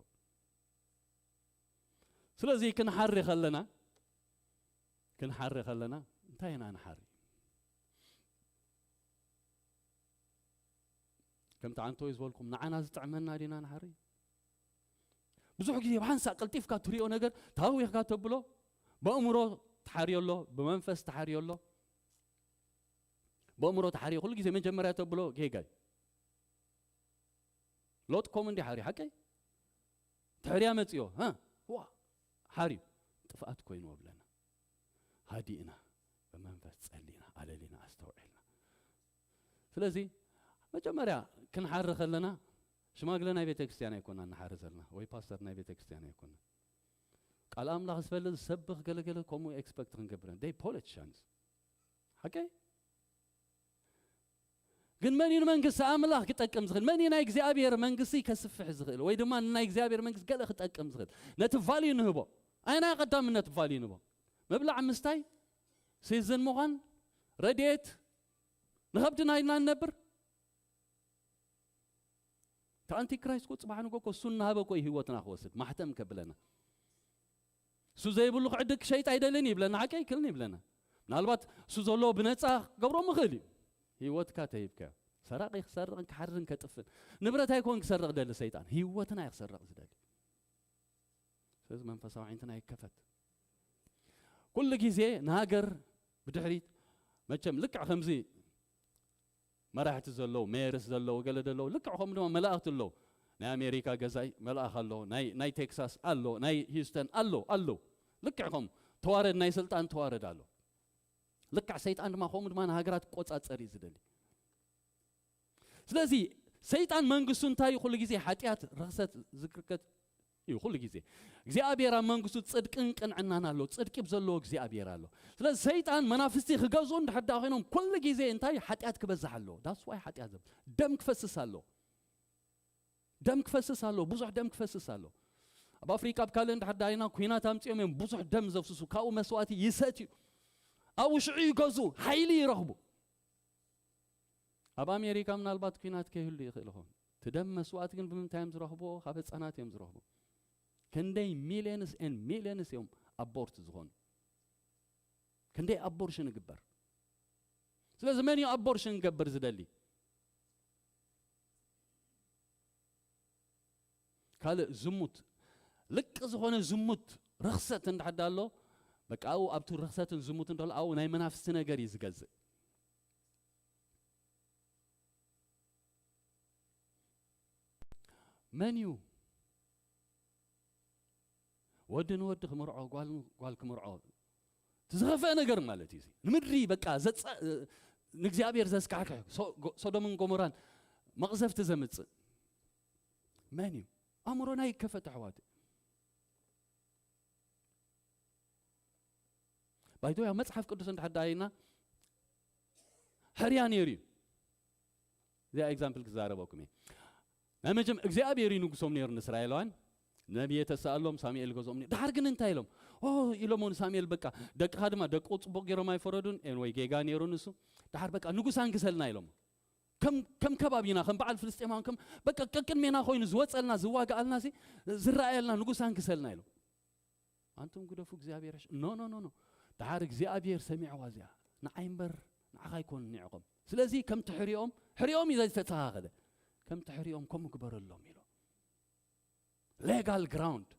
ስለዚ ክንሓሪ ከለና፣ ክንሓሪ ከለና እንታይ ኢና ንሓሪ? ከምቲ ዓንቶይ ዝበልኩም፣ ንዓና ዝጥዕመና ዲና ንሓሪ? ብዙሕ ግዜ ብሓንሳእ ቀልጢፍካ ትሪኦ ነገር ታዊኽካ ተብሎ፣ በእምሮ ትሓርዮ ኣሎ፣ ብመንፈስ ትሓርዮ ኣሎ። በእምሮ ትሓርዮ ኩሉ ግዜ መጀመርያ ተብሎ ጌጋ እዩ። ሎጥ ከምኡ እንዲ ሓርዩ፣ ሓቀይ? ትሕርያ መጽዮ፣ ሃ? ዋ! ሓርዩ። ጥፍኣት ኮይንዎ ብለና። ሃዲእና፣ ብመንፈስ ጸሊና፣ ኣለሊና፣ ኣስተውዒልና። ስለዚ መጀመርያ ክንሓሪ ከለና ሽማግለ ናይ ቤተ ክርስቲያን ኣይኮና ንሓሪ ዘለና፣ ወይ ፓስተር ናይ ቤተ ክርስቲያን ኣይኮና። ቃል ኣምላኽ ዝፈልጥ ዝሰብኽ ገለገለ ከምኡ ኤክስፐክት ክንገብረን ደይ ፖለቲሻንስ ሓቀይ ግን መን እዩ ንመንግስቲ ኣምላኽ ክጠቅም ዝኽእል? መን እዩ ናይ እግዚኣብሔር መንግስቲ ከስፍሕ ዝኽእል? ወይ ድማ ንናይ እግዚኣብሔር መንግስቲ ገለ ክጠቅም ዝኽእል? ነቲ ቫልዩ ንህቦ። ኣይናይ ቀዳምነት ቫልዩ ንህቦ። ምብላዕ ምስታይ፣ ሲዝን ምዃን፣ ረድኤት፣ ንኸብድና ኢልና ንነብር። እቲ ኣንቲክራይስት እኮ ጽባሕ ንጎ እኮ እሱ እናሃበ እኮ እዩ ህይወትና ክወስድ፣ ማሕተም ከብለና። እሱ ዘይብሉ ክዕድግ ሸይጣ ኣይደልን ይብለና፣ ሓቂ ኣይክልን ይብለና። ምናልባት እሱ ዘለዎ ብነጻ ክገብሮ ምኽእል እዩ። ህይወትካ ተሂብካዮ። ሰራቂ ክሰርቕን ክሓርን ከጥፍን፣ ንብረት ኣይኮን ክሰርቕ ደሊ ሰይጣን፣ ህይወትና እዩ ክሰርቕ ዝደሊ። ስለዚ መንፈሳዊ ዓይንትና ይከፈት። ኩሉ ግዜ ንሃገር ብድሕሪት፣ መቸም ልክዕ ከምዚ መራሕቲ ዘለዉ፣ ሜየርስ ዘለዉ፣ ገለ ዘለዉ፣ ልክዕ ከምኡ ድማ መላእኽቲ ኣለዉ። ናይ ኣሜሪካ ገዛኢ መልኣኽ ኣሎ፣ ናይ፣ ናይ ቴክሳስ ኣሎ፣ ናይ ሂውስተን ኣሎ፣ ኣሎ። ልክዕ ከምኡ ተዋረድ፣ ናይ ስልጣን ተዋረድ ኣሎ። ልክዕ ሰይጣን ድማ ከምኡ ድማ ንሃገራት ክቆጻጸር እዩ ዝደሊ። ስለዚ ሰይጣን መንግስቱ እንታይ እዩ? ኩሉ ግዜ ሓጢኣት፣ ርኽሰት ዝክርከት እዩ። ኩሉ ግዜ እግዚኣብሔር ኣብ መንግስቱ ጽድቅን ቅንዕናን ኣሎ። ጽድቂ ብዘለዎ እግዚኣብሔር ኣሎ። ስለዚ ሰይጣን መናፍስቲ ክገዝኡ እንድሕር ደኣ ኮይኖም ኩሉ ግዜ እንታይ ሓጢኣት ክበዝሕ ኣለዎ። ዳስ ዋይ ሓጢኣት ዘብ-፣ ደም ክፈስስ ኣለዎ። ደም ክፈስስ ኣለዎ። ብዙሕ ደም ክፈስስ ኣለዎ። ኣብ ኣፍሪቃ ኣብ ካልእ እንድሕር ደኣ ኢና ኩናት ኣምጺኦም እዮም ብዙሕ ደም ዘፍስሱ። ካብኡ መስዋእቲ ይሰትዩ። ኣብኡ ሽዑ ይገዝኡ፣ ሓይሊ ይረኽቡ። ኣብ ኣሜሪካ ምናልባት ኲናት ከይህሉ ይኽእል ይኸውን። እቲ ደም መስዋእቲ ግን ብምንታይ እዮም ዝረኽብዎ? ካብ ህፃናት እዮም ዝረኽቡ። ክንደይ ሚልዮንስ ኤን ሚልዮንስ እዮም ኣቦርት ዝኾኑ? ክንደይ ኣቦርሽን ይግበር? ስለዚ መን እዩ ኣቦርሽን ክገብር ዝደሊ? ካልእ ዝሙት፣ ልቂ ዝኾነ ዝሙት፣ ርኽሰት እንድሕር ኣሎ፣ በቃ ኣብኡ ኣብቲ ርኽሰትን ዝሙትን ደሎ ኣብኡ ናይ መናፍስቲ ነገር እዩ ዝገዝእ። መን እዩ ወዲ ንወዲ ክምርዖ፣ ጓል ን-፣ ጓል ክምርዖ? እቲ ዝኸፍአ ነገር ማለት እዩ እዚ። ንምድሪ በቃ ዘጸ-፣ ንእግዚኣብሔር ዘስካሕክሕ ሶ-፣ ጎ-፣ ሶዶምን ጎሞራን መቕዘፍቲ ዘምጽእ መን እዩ? ኣእምሮና ይከፈት ኣሕዋት። ባይቶ ያው መጽሓፍ ቅዱስ እንድሕር ደኣ ኢልና ሕርያ ነይሩ እዩ። እዚኣ ኤግዛምፕል ክዛረበኩም እየ። ናይ መጀም እግዚኣብሔር እዩ ንጉሶም ነይሩ ንእስራኤላውያን። ነቢ የተሰኣሎም ሳሙኤል ገዝኦም ነይሩ። ድሓር ግን እንታይ ኢሎም? ኦ ኢሎሞ ንሳሙኤል በቃ ደቅኻ ድማ ደቁ ጽቡቕ ገይሮም ኣይፈረዱን። ኤንወይ ጌጋ ነይሩ ንሱ። ድሓር በቃ ንጉስ ኣንግሰልና ኢሎሞ። ከም፣ ከም ከባቢና፣ ከም በዓል ፍልስጤማውያን፣ ከም በቃ ቀቅድሜና ኮይኑ ዝወጸልና፣ ዝዋጋኣልና ሲ፣ ዝረኣየልና ንጉስ ኣንግሰልና ኢሎም። ኣንቱም ግደፉ እግዚኣብሔር ሽ-፣ ኖ፣ ኖ፣ ኖ፣ ኖ። ድሓር እግዚኣብሔር ሰሚዕዋ እዚኣ። ንዓይ እምበር ንዓኻ ኣይኮኑን ኒዕቆም። ስለዚ ከምቲ ሕሪኦም፣ ሕሪኦም እዩ ዘይተስተኻኸለ። ከምቲ ሕሪኦም ከምኡ ግበረሎም ኢሎ። ሌጋል ግራውንድ።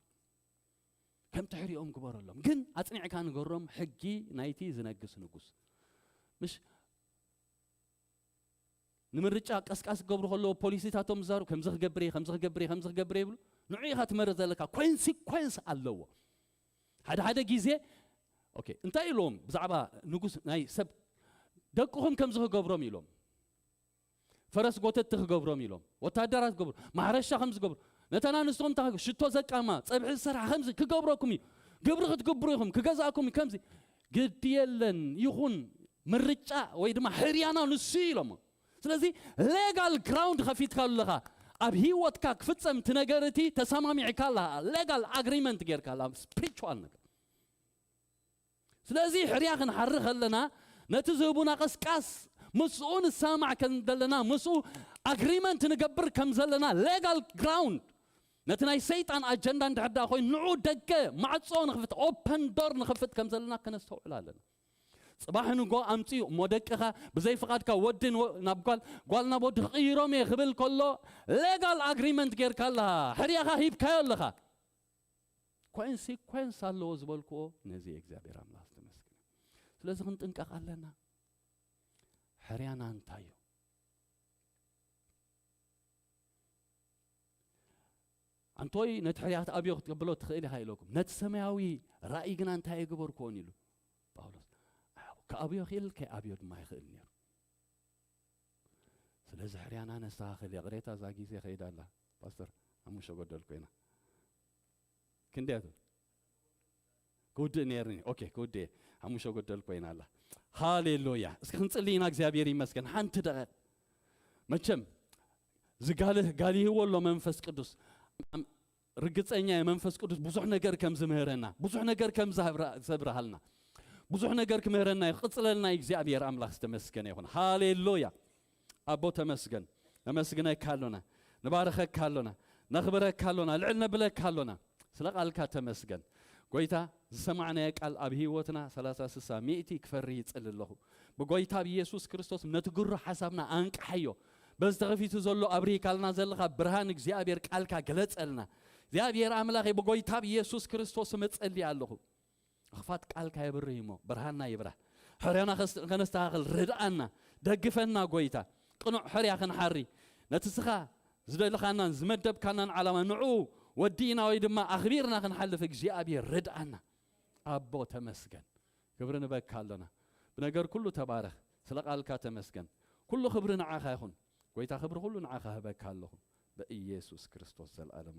ከምቲ ሕሪኦም ግበረሎም። ግን ኣጽኒዕካ ንገሮም ሕጊ ናይቲ ዝነግስ ንጉስ። ምሽ ንምርጫ ቀስቃስ ክገብሩ ከለዎ ፖሊሲታቶም ዝዛረቡ፣ "ከምዚ ክገብር እየ፣ ከምዚ ክገብር እየ፣ ከምዚ ክገብር እየ" ይብሉ። ንዑ ኢኻ ትመርጽ ዘለካ፣ ኮንሲኮንስ ኣለዎ። ሓደ ሓደ ግዜ፣ ኦኬ፣ እንታይ ኢሎም ብዛዕባ ንጉስ ናይ ሰብ፣ "ደቅኹም ከምዚ ክገብሮም" ኢሎም፣ "ፈረስ ጎተቲ ክገብሮም" ኢሎም፣ "ወታደራት ክገብሩ፣ ማሕረሻ ከምዚ ክገብሩ፣ ነተን ኣንስትኹም እንታይ ክገብሩ፣ ሽቶ ዘቃማ፣ ጸብሒ ዝሰርሓ ከምዚ ክገብረኩም እዩ፣ ግብሪ ክትግብሩ ኢኹም፣ ክገዛእኩም እዩ፣ ከምዚ" ግዲ የለን ይኹን ምርጫ ወይ ድማ ሕርያና ንሱ እዩ ኢሎሞ። ስለዚ ሌጋል ግራውንድ ከፊትካ ኣለኻ ኣብ ህይወትካ ክፍጸም እቲ ነገር እቲ ተሰማሚዕካ ኣለኻ፣ ሌጋል ኣግሪመንት ጌርካ ኣለኻ፣ ስፒሪቹዋል ነገር። ስለዚ ሕርያ ክንሓሪ ከለና ነቲ ዝህቡና ቀስቃስ ምስኡ ንሰማማዕ ከም ዘለና ምስኡ ኣግሪመንት ንገብር ከም ዘለና ሌጋል ግራውንድ ነቲ ናይ ሰይጣን ኣጀንዳ እንድሕር ደኣ ኮይኑ ንዑ ደገ ማዕጾ ንኽፍት፣ ኦፐን ዶር ንኽፍት ከም ዘለና ከነስተውዕል ኣለና። ጽባሕ ንጎ ኣምጽኡ እሞ ደቅኻ ብዘይ ፍቓድካ ወዲ ንወ-፣ ናብ ጓል፣ ጓል ናብ ወዲ ክቕይሮም እየ ክብል ከሎ ሌጋል ኣግሪመንት ጌርካ ኣለኻ፣ ሕርያኻ ሂብካዮ ኣለኻ። ኮንሲኮንስ ኣለዎ ዝበልክዎ ነዚ እግዚኣብሔር ኣምላኽ ዝተመስገነ። ስለዚ ክንጥንቀቕ ኣለና። ሕርያና እንታይ እዩ? ኣንቶይ ነቲ ሕርያ ክትኣብዮ ክትቅብሎ ትኽእል ኢኻ ኢለኩም። ነቲ ሰማያዊ ራእይ ግና እንታይ ኣይገበርክዎን ኢሉ ጳውሎስ። ክኣብዮ ክእል ከይኣብዮ ድማ ይኽእል ነይሩ። ስለዚ ሕርያና ነስተኻኽል። ይቕሬታ እዛ ግዜ ከይዳ ኣላ ፓስተር፣ ሓሙሽተ ጎደል ኮይና። ክንደይ ኣቶ? ክውድእ ነይርኒ። ኦኬ፣ ክውድእ እየ። ሓሙሽተ ጎደል ኮይና ኣላ። ሃሌሉያ። እስኪ ክንጽሊ ኢና። እግዚኣብሔር ይመስገን። ሓንቲ ደቂቕ። መቸም፣ ዝጋልህ ጋሊህዎ ኣሎ መንፈስ ቅዱስ። ኣም-፣ ርግጸኛ እየ መንፈስ ቅዱስ ብዙሕ ነገር ከም ዝምህረና፣ ብዙሕ ነገር ከም ዘብራ-፣ ዘብርሃልና፣ ብዙሕ ነገር ክምህረና እዩ። ክቕጽለልና እዩ። እግዚኣብሔር ኣምላኽ ዝተመስገነ ይኹን። ሃሌሉያ። ኣቦ ተመስገን። ነመስግነካ ኣሎና። ንባርኸካ ኣሎና። ነኽብረካ ኣሎና። ልዕል ነብለካ ኣሎና። ስለ ቃልካ ተመስገን። ጎይታ፣ ዝሰማዕናዮ ቃል ኣብ ህይወትና ሰላሳ፣ ስሳ፣ ሚእቲ ክፈሪ ይጽሊ ኣለኹ። ብጎይታ ብኢየሱስ ክርስቶስ ነቲ ግሩ ሓሳብና ኣንቅሓዮ። በዚ ተኸፊቱ ዘሎ ኣብሪካልና ዘለኻ ብርሃን እግዚኣብሔር ቃልካ ግለጸልና። እግዚኣብሔር ኣምላኸይ፣ ብጎይታ ብኢየሱስ ክርስቶስ እመጸሊ ኣለኹ። ክፋት ቃልካ የብርህ እሞ ብርሃንና ይብራህ። ሕርያና ከስ-፣ ከነስተኻኽል ርድኣና፣ ደግፈና ጎይታ። ቅኑዕ ሕርያ ክንሓሪ፣ ነቲ ስኻ ዝደልኻናን ዝመደብካናን ዓላማ ንዑ ወዲእና ወይ ድማ ኣኽቢርና ክንሓልፍ እግዚኣብሔር ርድኣና። ኣቦ ተመስገን። ክብሪ ንበካ ኣሎና። ብነገር ኩሉ ተባረኽ። ስለ ቃልካ ተመስገን። ኩሉ ክብሪ ንዓኻ ይኹን። ጎይታ ክብሪ ኩሉ ንዓኻ ህበካ ኣለኹ። በኢየሱስ ክርስቶስ ዘልኣለም